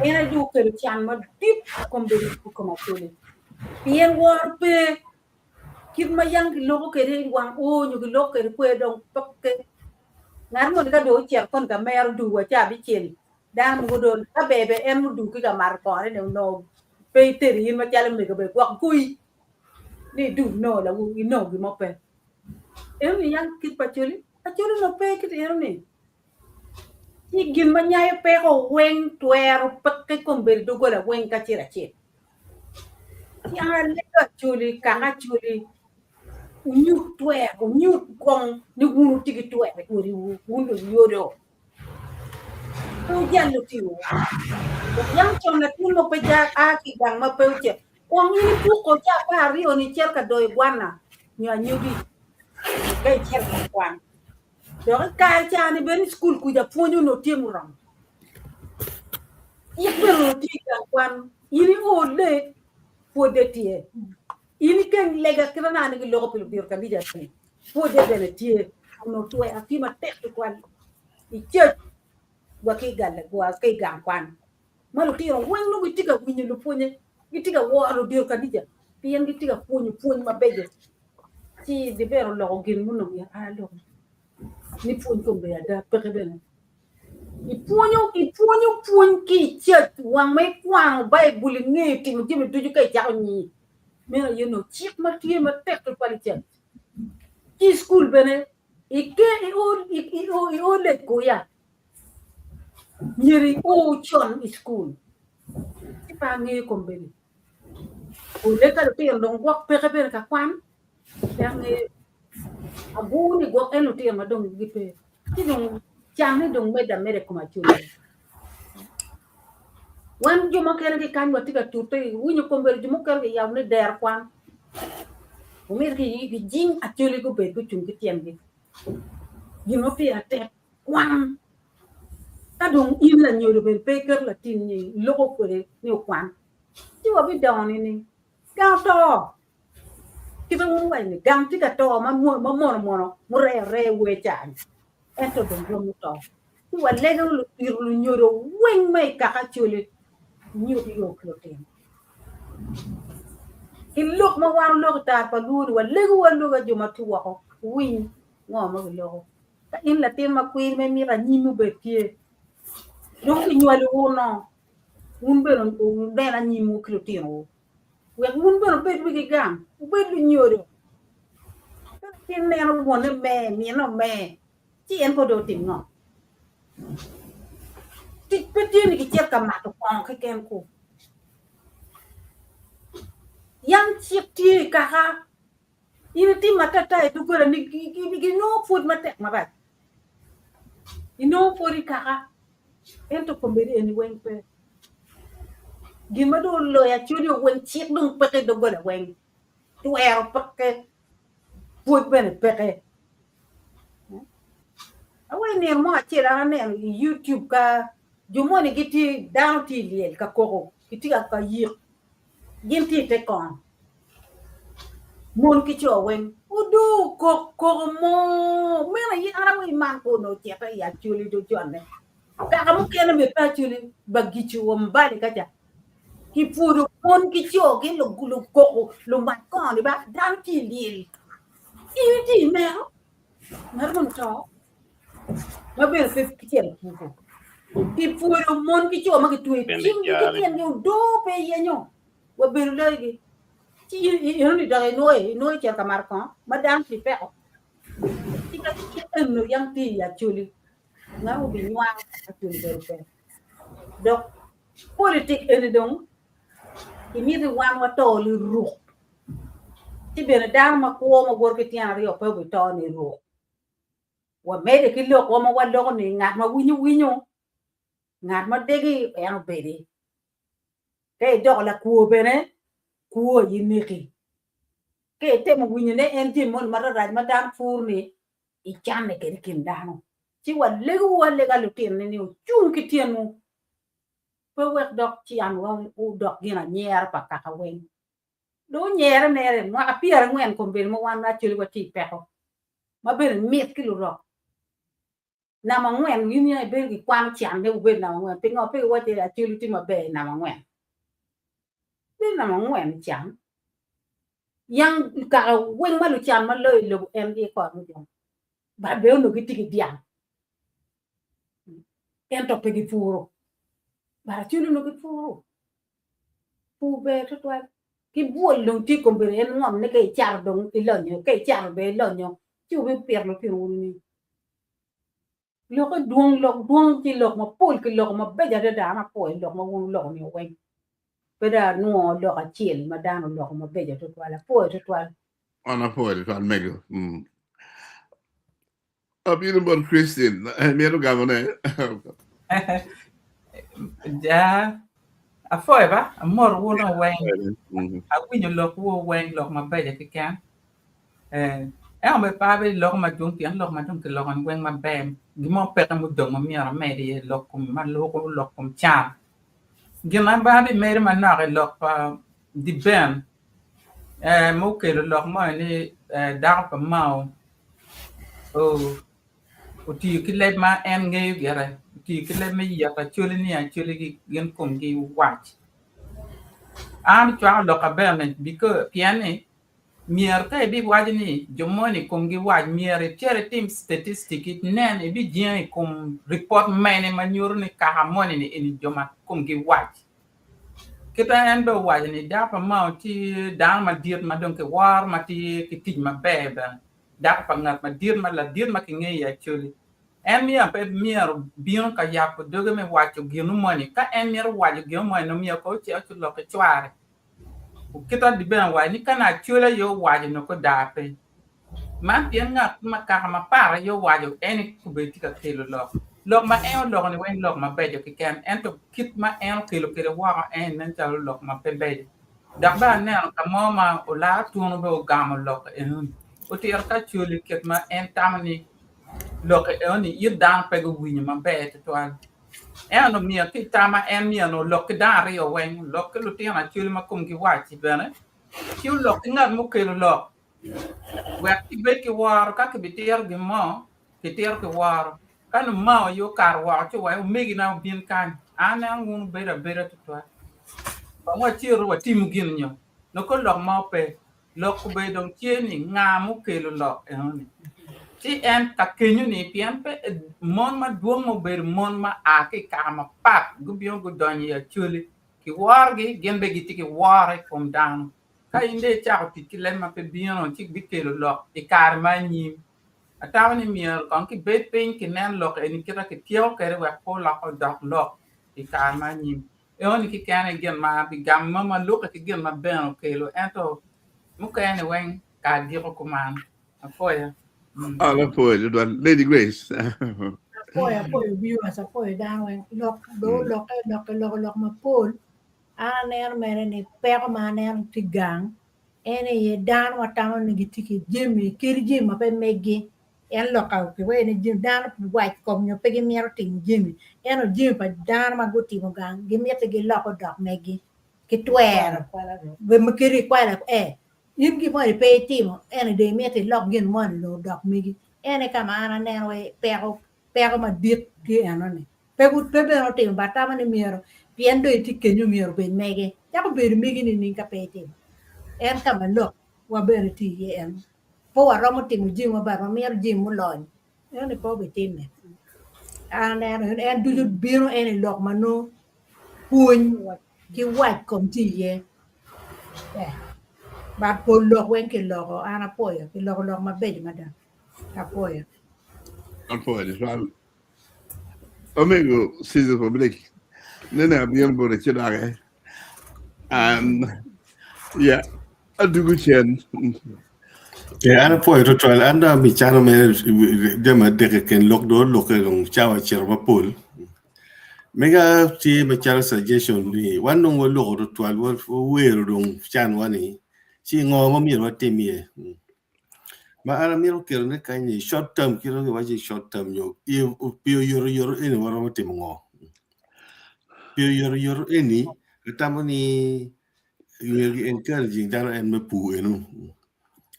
En aye dong okelo can madit kombeddi i kom Acholi. Pien woro pe, kit ma yam giloko kwede i wang oo nyo giloko kwede kwe dong peke. Ngat moni ka dong ocito koni ka mero duwa ca abicel, dano mogo dong ka ber ber en mudu ki ka mato kore-ni onongo pe iteri in macalo mego bene gwok goyi ni idug nongo lawu inongo gin mo pe. Eno-ni yam kit pa Acholi, Acholi onongo pe kit eno-ni. Ci gin ma nyayo peko weng twero peke kombeddi doggola weng kacel acel. Ci an alego Acholi, kaka Acholi, wunyut twero, wunyut kong ni wun wutye ki twero i odiwu, wun lunyodo. Pe wujal lutinowu. Dok yam con latin mo pe a ki i gang ma pe ocito. Kong in ipuko ca 12 ni icito ka doyo gwana nyo anyogi ka icito ka kwan. Dok i kare ca-ni bene i cukul kuca pwony onongo tye muromo. Cik bene onongo tye i gang kwan. In io late, pwodde tye. In ikeng lega kit ma naka ni giloko pi ludito kanica-ni, pwodde bene tye. Onongo twero tye matek tutwal i church wa ki i gang kwan ma lutino weng nongo gitye ka winyo lupwonye, gitye ka woro ludito kanica pien gitye ka pwonyo pwony mabeco. Ci Dibero oloko gin munongo myero an aloki ni pwony kombeddi ada peke bene. Ipwonyo ipwonyo pwony ki i church wang ma ikwano Baibul ingeyo timo jami ducu ka icako nyi. Meno aye onongo cik ma tye matek tutwal i church. Ki i cukul bene ike i o late kuya myero i o con i cukul ci pe angeyo kombeddi. Pole ka lutino dong gwok peke bene ka kwan pe angeyo. Agur ni gwok en lutino ma dong gipe ci dong canne dong medde ameda i kom Acholi. Wan jo mukene ki kany watye ka tute iwinyo kombeddi jo mukene giyabo ni dero kwan omyero gijing Acholi gubed gucung ki tyengi. Gin ma pire tek kwan. Ka dong in lanyodo bene pe iketo latinni iloko kwede ni okwan, ci wabidongo nining? Gang oto. Kite wun wuwaco ni gang tye ka to ma mono mono muree oree wer ca-ni, ento dong romo to. Ci walego ludito lunyodo weng ma i kaka Acholi nyut yo ki lutino. Ki lok ma wan oloko i tar pa luo-ni walego wa aloga jo ma tye woko wuwiny ngo ma giloko. Ka in latin ma kwiri ma imito anyim obed tye, dong kinywalowu onongo wun bene wunen anyimwu ki lutinowu. Wek wun bene wubed wigi gang, wubed lunyodo. Ka latin neno wonne mer, minne omer, ci en kono dong otim ngo? Tic pe tye ni kicit ka mato kongo keken ku. Yam cik tye i kaka, in itim atata i doggola ni ginongo pwod matek marac. Inongo pwod i kaka, ento kombeddi eni weng pe. Gin ma dong oloyo acoli weng cik dong peke i doggola weng, twero peke, pwod bene peke. Awaco nino mo acel an aneno i YouTube ka jo moni gitye dano tye i lyel ka koko gitye ka yik gin tye i te kongo mon ki co weng odoo kok koko mo meno aye an awaco ni man kono ocito i Acholi do jone kaka mukene bene pe Acholi Bagicu wa Mbale kaca kipwodo mon ki co ki lukoko lumat kongo ni ba dano tye i lyel In itye i mero, ngat moni oto, ma bene pe kicito puko. Kipwodo mon ki co ma gitweyo cinggi ki tyengi odoo pe iyenyo, wabedo loyogi. Ci in enoni dok inwoyo, inwoyo cito ka mato kongo ma dano tye i peko. Ci ka cik eno yam tye i Acholi, ngat mo obinywaro Acholi bedo pe. Dok politik eni dong imiti wan wato liruk. Ci bene dano ma kwo ma woto ki tyen aryo pe obito niruk. Wamedde ki lokwa ma waloko ni ngat ma winyo winyo, ngat ma degi en obedi. Ka idoko lakwo bene, kwo aye neki. Ka itemo winyo ne en jami moni mararac ma dano puro ni, icanne kede i kin dano. Ci walegowu alega lutinoni ni wucung ki tyenwu, pe wek dok cianwa odok gin anyera pa kaka weng. Dong onyere mere mwaka 40 kombeddi ma wan actually watye i peko ma bene mit ki lurok. Namba angwen in ya ibedo ki kwano can ni wubedo namba angwen pingo pe giwaco ni actually tye maber i namba angwen. Bedo namba angwen i can. Yang kaka weng ma lucan ma loyo i lobo en gitye kore mudong. But bene onongo gitye ki dyang. Ento pe gipuro. But actually onongo gipuro. Pur ber tutwal. Ki bwol dong tye i kom bedo en ngom ni ka icato dong ilonyo, ka icato bene ilonyo, ci wubipito lutinowu nining? Lokke dwong, lok dwong ci lok mapol ki loko mabeco adada an apwoyo lok ma wun wuloko ni weng. Pe dong anwongo lok acel ma dano oloko mabeco tutwal. Apwoyo tutwal. An apwoyo tutwal mego. Abino bot Christine, mito gamone. Ja, apwoyo ba, amoro wun weng. Awinyo lok wu weng, lok mabeco keken. Eh, ento bene pe abedo loko madwong pien lok ma dong kiloko ni weng maber. Gin mo peke mudong ma myero amed iye lok kom ma loko lok kom can. Gin ma bene abimedo manok i lok pa Diben, eh, mukelo lok mo ni eh, dako pa Mao otiyo ki leb ma en ngeyo gire, otiyo ki leb me yito Acholi ni Acholi gin komgi wac. An acwako lok aber-ni pien ni myero ka ibiwaco ni jo moni komgi wac myero icit itim statistic inen ibijenge i kom ripot mene ma nyuto ni kaka moni ni eni jo ma komgi wac. Kit ma en bene owaco ni dako pa Mao tye dano madit ma dong kiworo ma tye ki tic maber bene. Dako pa ngat madit ma ladit ma kingeyo i Acholi. En myero pe myero bino ka yabo doge me waco ginu moni. Ka en mito waco ginu moni nongo myero kong ocit olok ki cware. Kit adi bene owaco ni ka nongo Acholi aye owaco nongo ko daa piny. Man pien ngat ma kaka mapat aye owaco en obedo tye ka kelo lok. Lok ma en oloko ni weng lok mabeco keken ento kit ma en okelo kwede woko en nen calo lok ma pe beco. Dok bene aneno ka mo ma olar tunu bene ogamo lok enoni. Otito ka Acholi kit ma en tamo ni. Lok eno-ni it dano pe guwinyo maber tutwal. Ento myero ki i tama en myero olok ki dano aryo weng, olok ki lutino Acholi ma komgi wac-ci bene, ci olok ki ngat mukelo lok wek kibed ki woro ka kibitito gin mo, kitito ki woro. Ka lumao aye okato woko ci owaco omegina wubin kany, an aneno wun wubedo abeda tutwal. Kong wacitu watimu gin nyo, nongo lok mo pe. Lok obedo dong tye ni nga mukelo lok enoni. Ci en ka kenyo ni pien pe mon madwong ma obedo mon ma a ki i kaka mapat gubino gudonyo i Acholi kiworogi gin bene gitye ki woro i kom dano. Ka in dong icako tic ki leb ma pe bino ci bikelo lok i kare ma anyim. Atamo ni myero kong kibed piny kinen lok eni kit ma kityeko kwede wek pe olok odok lok i kare ma anyim. Enoni keken aye gin ma abigamo ma lukke ki gin ma bene okelo ento mukene weng kare giko kuman. Apwoya. An apwoyo tutwal. Lady Grace. Apwoyo, apwoyo viewers, apwoyo dano weng. Lok dong olokke, lok kiloko lok mapol. An aneno mere ni peko ma aneno tye gang en aye dano watamo ni gitye ki jami, kadi jami ma pe meggi. En lok kiwaco ni dano wac kom nyo pe gimito timo jami ento jami pa dano ma gutimo gang gimiti gilok odok megi ki twero kadi ikwalo ee in gin moni pe itimo ento dong imito ilok gin moni dong odok megi en aye ka ma an aneno iye peko peko madit tye enoni pe bene otimo but atamo ni myero pien dong itye kenyo myero obed mege cako bedo megi nining ka pe itimo en ka ma lok wa bene tye iye eno. Pe waromo timo jami maber, wamito jami mulony. Ento pe obitimme. An aneno en ducu bino en i lok ma nongo pwony ki wac kom tye iye. But pol lok weng kiloko, an apwoyo, kiloko lok mabeco mada. Apwoyo. Apwoyo tutwal. Omego Caesar Public, nene abino boti ci doki. And yeah, adugu cen. Eh, an apwoyo tutwal. An dong abicano mere jami adek keken lok dong olukke dong cawa ocito mapol. Mega tye macalo suggestion ni wan dong waloko tutwal wawero dong canwa ni ci ngo ma myero watim iye. Ma an amito ketone kany ni short term kit ma kiwaco ni short term nyo pi oyotoyot eni waromo timo ngo? Pi oyotoyot eni atamo ni myero ki encouraging dano en me pur eno.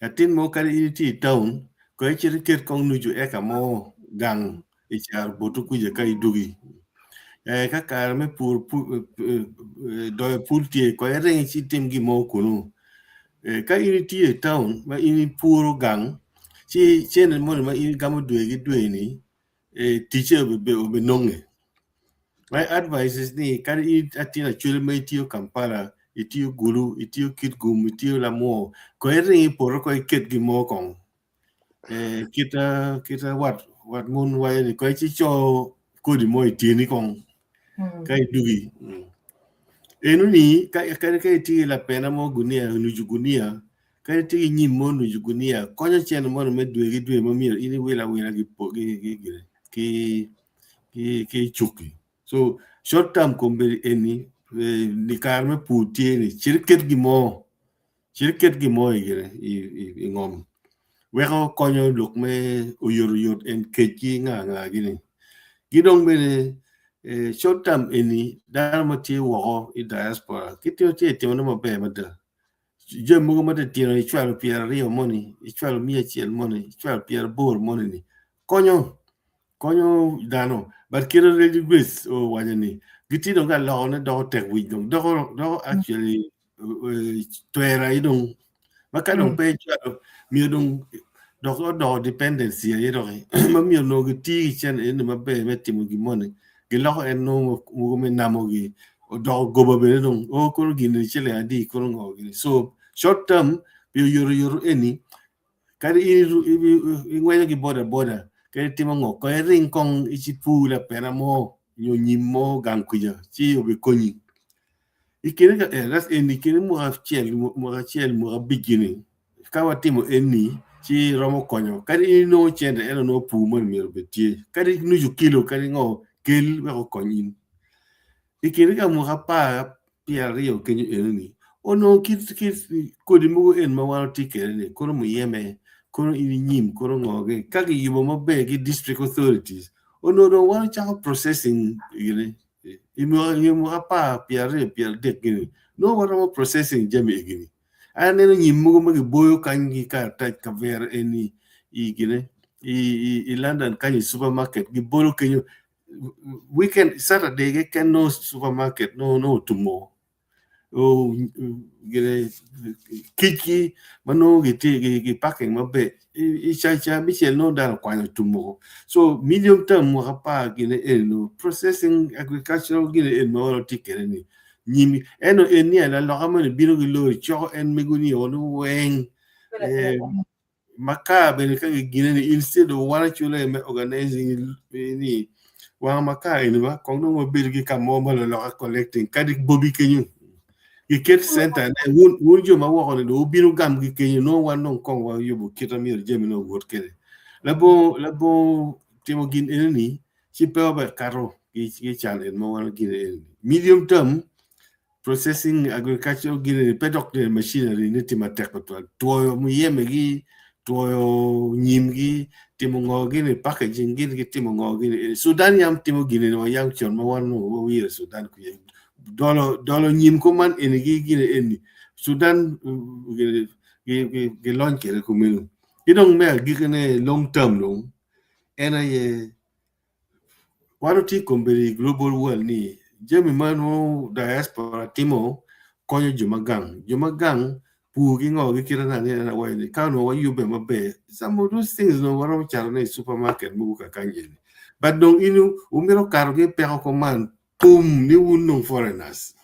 Latin mo kadi in itye i town kong icit iket kong nucu eka mo gang i caro butu kuca ka idwogi. Eh, ka kare me pur doyo pul tye kong iring ci itim gin mo kunu. Eh, ka in itye i town ma in ipuro gang ci cene moni ma in igamo dwe ki dwe ni eh, ticce obinonge. My advice is ni kadi in atin acwele ma itiyo Kampala, itiyo Gulu, itiyo Kitgum, itiyo Lamwo, kong iring i poto kong iket gin mo kong. Eh, kita kita wat wat mun waco ni kong ici co kodi mo i tyeni kong ka idugi. Eno ni ka kadi ka itye ki lapena mo gunia nucu gunia ka itye ki nyim mo nucu gunia konyo cene moni me dwe ki dwe ma myero in iwil awila ki ki ki ki cuki. So short term kombeddi eni eh, i kare me pur tye ni cit iket gin mo cit iket gin mo i gine i ngom weko konyo lok me oyotoyot en kec ki nga nga gini. Ki dong bene eh, short term eni dano ma tye woko i diaspora ki tye timone maber mada. Jami mogo matitino icwalo 20 moni, icwalo 100 moni, icwalo 80 moni ni konyo konyo dano but kit ma Lady Grace owaco ni gitye dong ka lokone doko tek wic dong doko doko actually twero aye dong ma ka dong pe icwalo myero dong dok odoko dependency aye doki ma myero onongo giti ki cente eni maber me timo gin moni giloko en nongo mogo me namogi odoko goba bene dong o kono gini ciling adi kono ngo gini so short term pi oyotoyot eni Kadi in ingweco ki boda boda kadi itimo ngo kong iring kong icipur lapena mo nyo nyim mo gang kuca ci obikonyi. I kine ka eni i kine mwaka acel mwaka acel mwaka abic gini ka watimo eni ci romo konyo kadi in inongo cente ento nongo pur moni myero obed tye kadi nucu kilo kadi ngo kel wek okony in. I kine ka mwaka apar 20 kenyo enoni onongo kit kodi mogo en ma wan watye kwede ni kono muyeme, Kono in inyim kono ngo gi ka giyubo maber ki district authorities onongo dong wan ocako processing gini i mwaka apar pyeraryo pyeradek gini nongo waromo processing jami egini. An aneno nyim mogo ma giboyo kany ki karatac kavera eni i gine i London kany i supermarket gibolo kenyo weekend Saturday keken nongo supermarket nongo otumo gine kicgi ma nongo gitye gi parking maber i caca abicel nongo dano okwanyo otumo so medium term mwaka apar gine eni nongo processing agricultural gine eni ma wan watye kwede ni nyimi ento eni aye laloka moni bino ki lori coko en mego ni o ni weng makar bene ka gigine ni instead of wan acula me organizing ni wang makar eni ba kong dong wabedo ki ka mo ma laloka collecting kadi bobi kenyo giket center ne wun wun jo ma woko ni dong wubino gam ki kenyo nongo wan dong kong wayubo kit ma myero jami ne owot kwede labongo labongo timo gin eni ni ci pe wabekato ki can en ma wan gine eni medium term processing agricultural gine pe dok ne machinery ne tye matek tutwal twoyo muyeme gi twoyo nyim gi timo ngo gini packaging gini ki timo ngo gini Sudan yam timo gini wa yam con ma wan nongo wawire Sudan kuye dolo dolo nyim kuman eni gi gini eni Sudan gi gi gi lony kede kumeno ki dong me agikine long term dong en aye wan watye kombeddi i global world ni jami ma nongo diaspora timo konyo jo ma gang jo ma gang pur ki ngo ki kite na ni awaco ni ka onongo wayubbe maber some of those things onongo waromo catone i supermarket mogo kakany eni but dong in wumito kato ki i peko kuman pum ni wun dong foreigners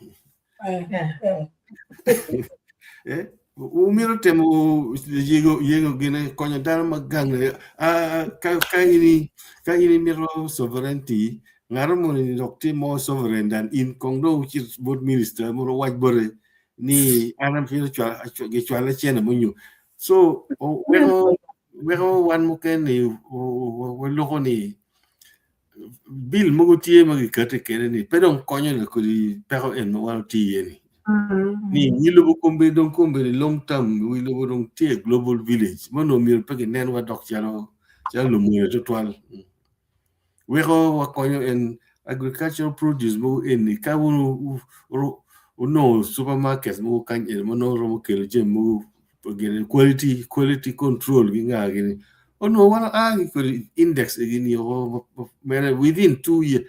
Eh, wumito temo yego yego gine konyo dano ma gang ah, ka ka in ka in imito sovereignty ngato moni dok tye more sovereign than in kong dong wucit bot minister mono wac bote ni an amito gicwala cene munyo so weko weko wan mukene waloko ni bill mogo tye ma gikati kede ni pe dong konyo ni kodi peko en ma wan watye iye ni ni wi lobo kombeddi dong kombeddi long term wi lobo dong tye global village ma onongo myero pe ginenwa dok calo calo lumone tutwal weko wakonyo en agricultural produce mogo eni ka wun onongo supermarket mogo kany eni ma nongo romo kelo jami mogo gini quality quality control gi nga gini onongo wan aa ki kodi index gini mere within 2 years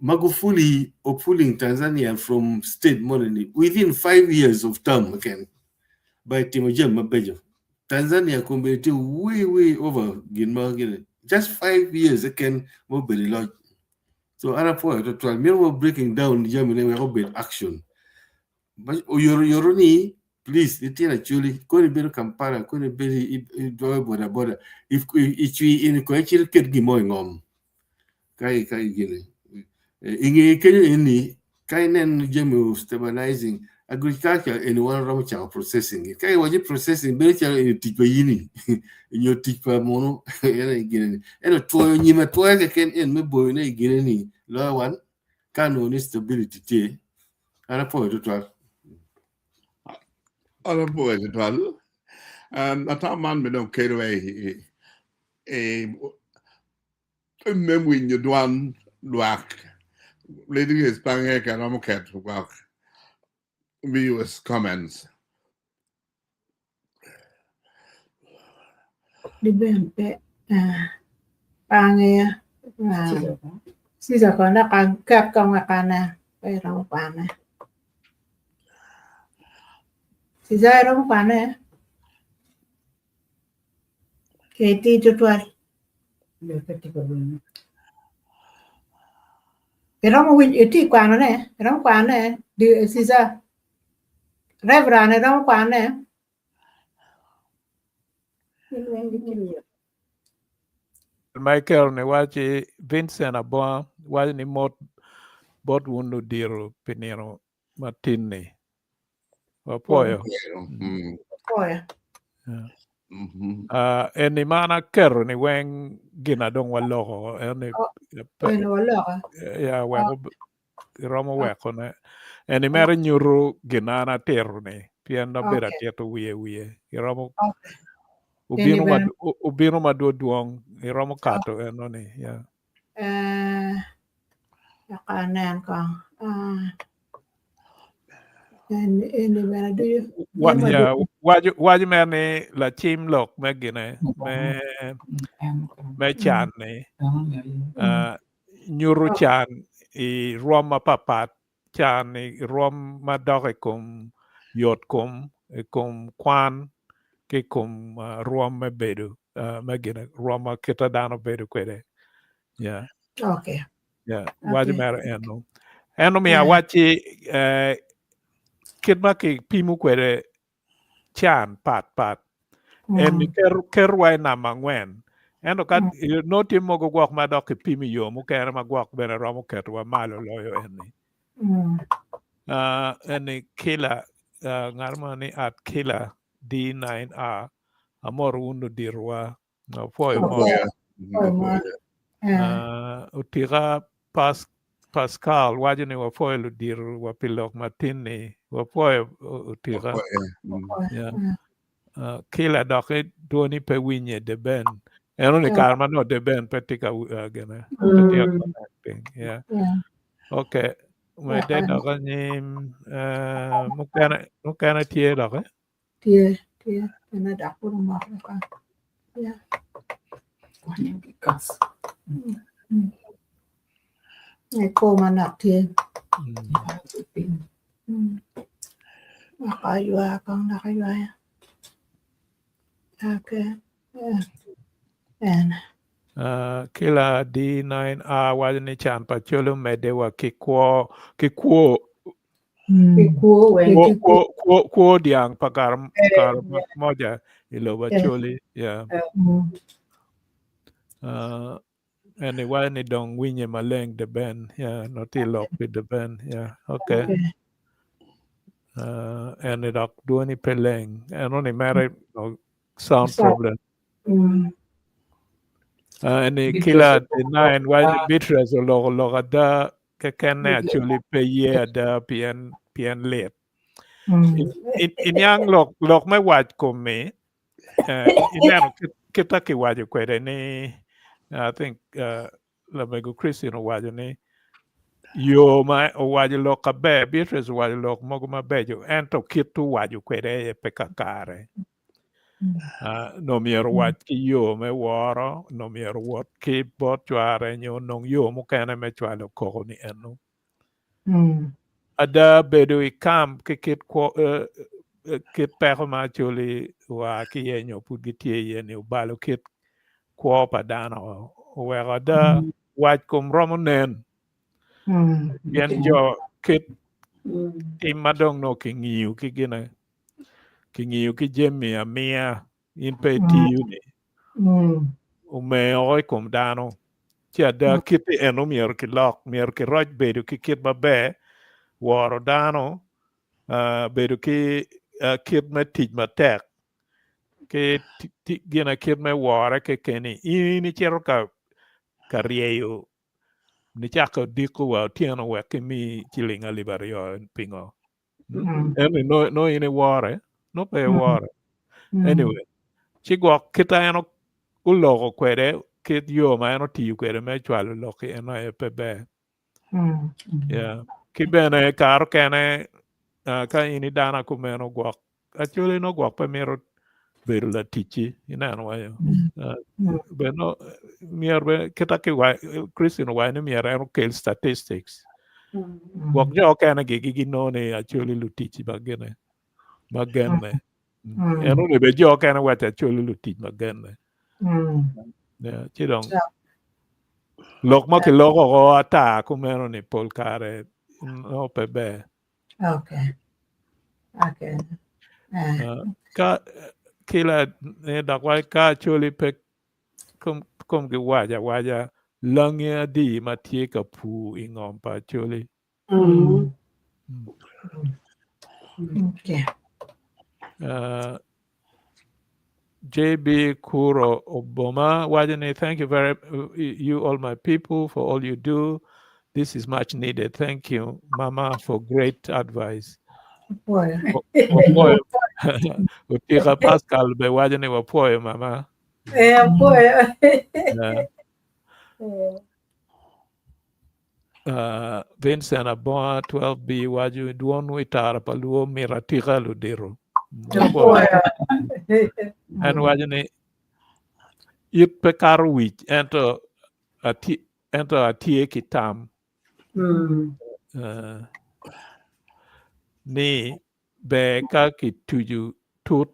Magufuli pulling Tanzania from state money ni within 5 years of term again by timo jami mabeco Tanzania kombeddi tye way way over gin ma gini just 5 years eken ma obedo i loc so an apwoyo tutwal myero wa breaking down jami ne wek obed action oyotoyot ni please litino acholi koni ibedo Kampala koni ibedo idwoyo boda boda icwi in kong icit iket gin mo ingom ka ka gini inge kenyo eni ka inen jami stabilizing agriculture eni wan romo cako processing ka iwaco processing bedo calo eni tic pa yini nyo tic pa munu ene gini ni ento twoyo nyim atwoya keken en me boyone i gine ni loyo wan ka nongo ni stability tye an apwoyo tutwal. An apwoyo tutwal. Ata man bene dong kelo i i me winyo dwan lwak leading is pange ka romo keto lwak viewers comments. Di ben pe pange Caesar kono dok aket kong wek ane ka iromo kwane. Caesar iromo kwane? Ke iti tutwal. Iromo winyo iti kwanone? Iromo kwanone Caesar? Reverend iromo kwane? Michael ni waci Vincent Abonga waco ni mot bot wun ludiro pi nino matin-ni. Wapwoyo. Wapwoyo. Eni ma an aketo ni weng gin na dong waloko eni Eni waloko. ya weko iromo wekone eni mere nyuto gin na an atito ni pien abedo atito wiye wiye iromo. Obino ma obino ma dwodwong iromo kato eno ni yeah. Eh, wek anen kong. Ah, en eni bene ducu. Wa, yeah, waco waco mere ni lacim lok me gine me me can ni uh, nyuto can i rwom mapapat can i rwom ma dok i kom yot kom, i kom kwan, ki i kom rwom me bedo me gine rwom ma kita dano bedo kwede. Yeah. Okay. Yeah. Waco mere eno. En omiyo awacci eh, kit ma kipimo kwede can pat pat. En mm. kerowa i namba angwen. Ento ka mm. nongo tye mogo gwok ma dok kipimo i yo mukene ma gwok bene romo ketowa malo loyo eni. Mm. Uh, eni kila uh, ngat mo ni at kila D9R amoro wun luditowa Apwoyo mot. Uh, otika Pas Pascal waco ni wapwoyo ludito wa pi lok matin-ni. Wapwoyo otika. Yeah. Uh, kila doki dwoni pe winye Deben. Eno ni kare ma nongo Deben pe tye ka uh, gine. Pe tye ka connecting. Yeah. Okay. Medde dok anyim. Uh, mukene, mukene tye doki. Tye, tye, ene dok pud omoko kany. Yeah. I kwo manok tye. Weko aywa kong dok aywaya. Okay. Yeah. En. Uh, kila D9R waco ni can pa colo medde wa ki kwo ki kwo Kwo dyang pa kare moja i lobo Acholi. Yeah. Uh, and iwaco ni dong winye maleng the ben. Yeah, no tye lok pi the ben. Yeah, okay. Uh, and dok dwoni pe leng. Eno ni mere no sound problem. Uh, eni kila nine waco Beatrice oloko lok ada keken ne Acholi pe ye ada pien pien lit. Iniang lok lok me wac komi eh, ineno kita kiwaco kwede ni I think uh, lamego Christine owaco ni yo ma owaco lok aber Beatrice owaco lok mogo mabeco ento kit owaco kwede aye pe kakare. Nongo myero owac ki yo me woro, nongo myero owot ki bot cware nyo onong yo mukene me cwalo koko ni eno. Ada bedo i kamp ki kit kwo kit peko ma Acholi oa ki iye nyo pud gitye iye ni obalo kit kwo pa dano oweko ada wac kom romo nen pien jo kit tim ma dong nongo kingiyo ki gine kingiyo ki jami amiya in pe itiyo ni omeo i kom dano ci ada kiti eno myero kilok myero kiroc bedo ki kit maber woro dano bedo ki kit me tic matek ki gina kit me wore kekeni in icito ka ka ryeyo nicako odiko wa otyeno wek kimi ciling alip aryo pingo Ento nongo in iwore, nongo pe iwore. Anyway, ci gwok kit ma en oloko kwede, kit yo ma en otiyo kwede me cwalo lok-ki en aye pe ber. Yeah. Ki bene kare okene ka in idana kumeno gwok Acholi nongo gwok pe mito bedo laticci ineno wayo. Bene nongo myero bene kita ki Christine owaco ni myero en okel statistics. Gwok jo okene gigi ginongo ni Acholi lutic ma gine ma genne. Eno ni bene jo okene waco Acholi lutic ma genne. Yeah, ci dong lok ma kiloko oko ata kumeno ni pol kare nongo pe ber. Okay. Okay. Uh, ka kila ne dok wa ka Acholi pe kom kom giwaco awaca langi adi ma tye ka pur i ngom pa Acholi. Mm. Okay. JB Kuro Oboma waco ni thank you very you all my people for all you do. This is much needed. Thank you mama for great advice. Apwoyo. Apwoyo. Otika Pascal be waco ni wapwoyo mama. Eh, apwoyo. Yeah. Vincent Abonga 12B waco dwonwu i tara pa luo mit atika ludito. Apwoyo. En waco ni it pe kato wic ento ento atye ki tam ni ber ka kituco tut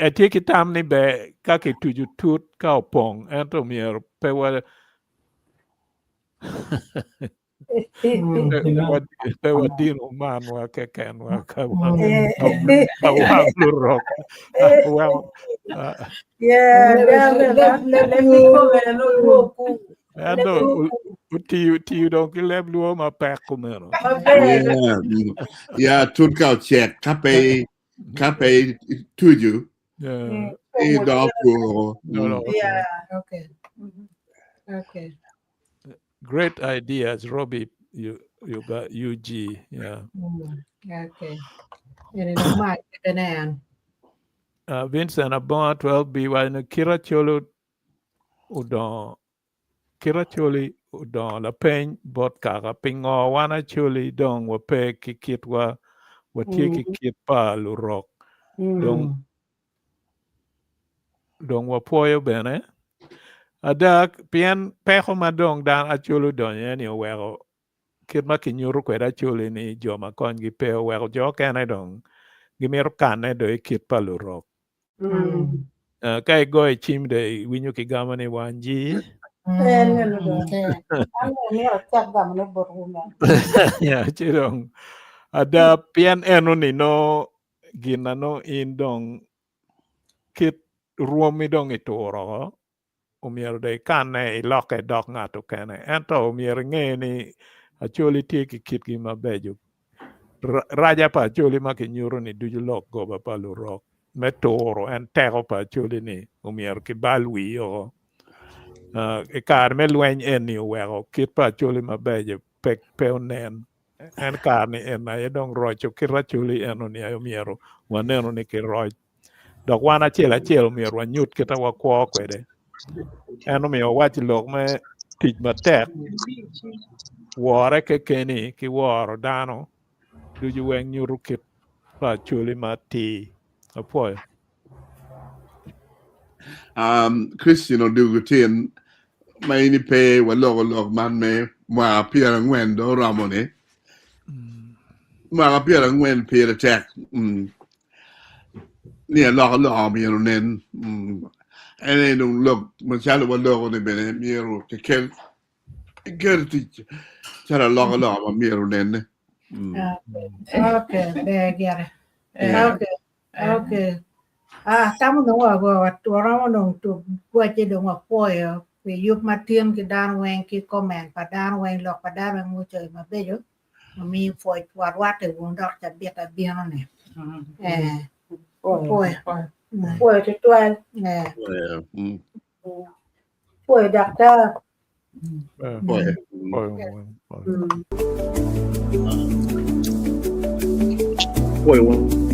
atye ki tam ni ber ka kituco tut ka opong ento myero pe wa pe wadino manwa kekenwa ka wang lurok ento otiyo tiyo dong ki leb luo mapek kumeno. Yeah, tut ka ocek ka pe ka pe ituju i dok kuro. Yeah, okay. Okay. Great ideas, Robbie. You you got UG. Yeah. Okay. Eni dong ma kite Vincent Abonga 12B waco ni kit Acholi odongo kit Acholi odongo lapeny bot kaka pingo wan Acholi dong wape ki kitwa watye ki kit pa lurok dong dong wapwoyo bene ada pien peko ma dong dano Acholi odonyo iye ni oweko kit ma kinyuto kwede Acholi ni jo ma konygi pe oweko jo okene dong gimito kanne dong i kit pa lurok. Ka igoyo cim dong iwinyo kigamo ni wanji. Ci dong ada pien enoni nongo gin na nongo in dong kit rwommi dong ituro oko omyero dong ikanne ilokke idok ngat okene ento omyero inge ni Acholi tye ki kitgi mabeco raca pa Acholi ma kinyuto ni ducu lok goba pa lurok me turo en teko pa Acholi ni omyero kibal wii oko i kare me lweny eni oweko kit pa Acholi mabeco pe onen en kare ni en aye dong roco kit Acholi eno ni aye omyero waneno ni kiroc dok wan acel acel omyero wanyut kit ma wakwo kwede. En omiyo wawaco lok me tic matek, wore kekeni ki woro dano ducu weng nyuto kit pa Acholi ma atir. Apwoyo. Um, Christian Odugu tin ma in ipe waloko lok man me mwaka 40 do oromo ni. Mwaka 40 pire tek. Ni alokaloka myero onen. En aye dong lok macalo waloko ni bene myero kikel ikel tic calo alokaloka ma myero onene. Okay, ber gire. Okay, okay. Ah, tamo dong wa waromo dong tuk gwece dong wapwoyo pi yub matin ki dano weng ki comment pa dano weng lok pa dano weng mucoyo mabeco. Wamiyo pwoc warwatte wun dok cabit abino ni. Eh, pwoyo. Pwoyo tutwal. Eh. Pwoyo daktar. Pwoyo. Pwoyo.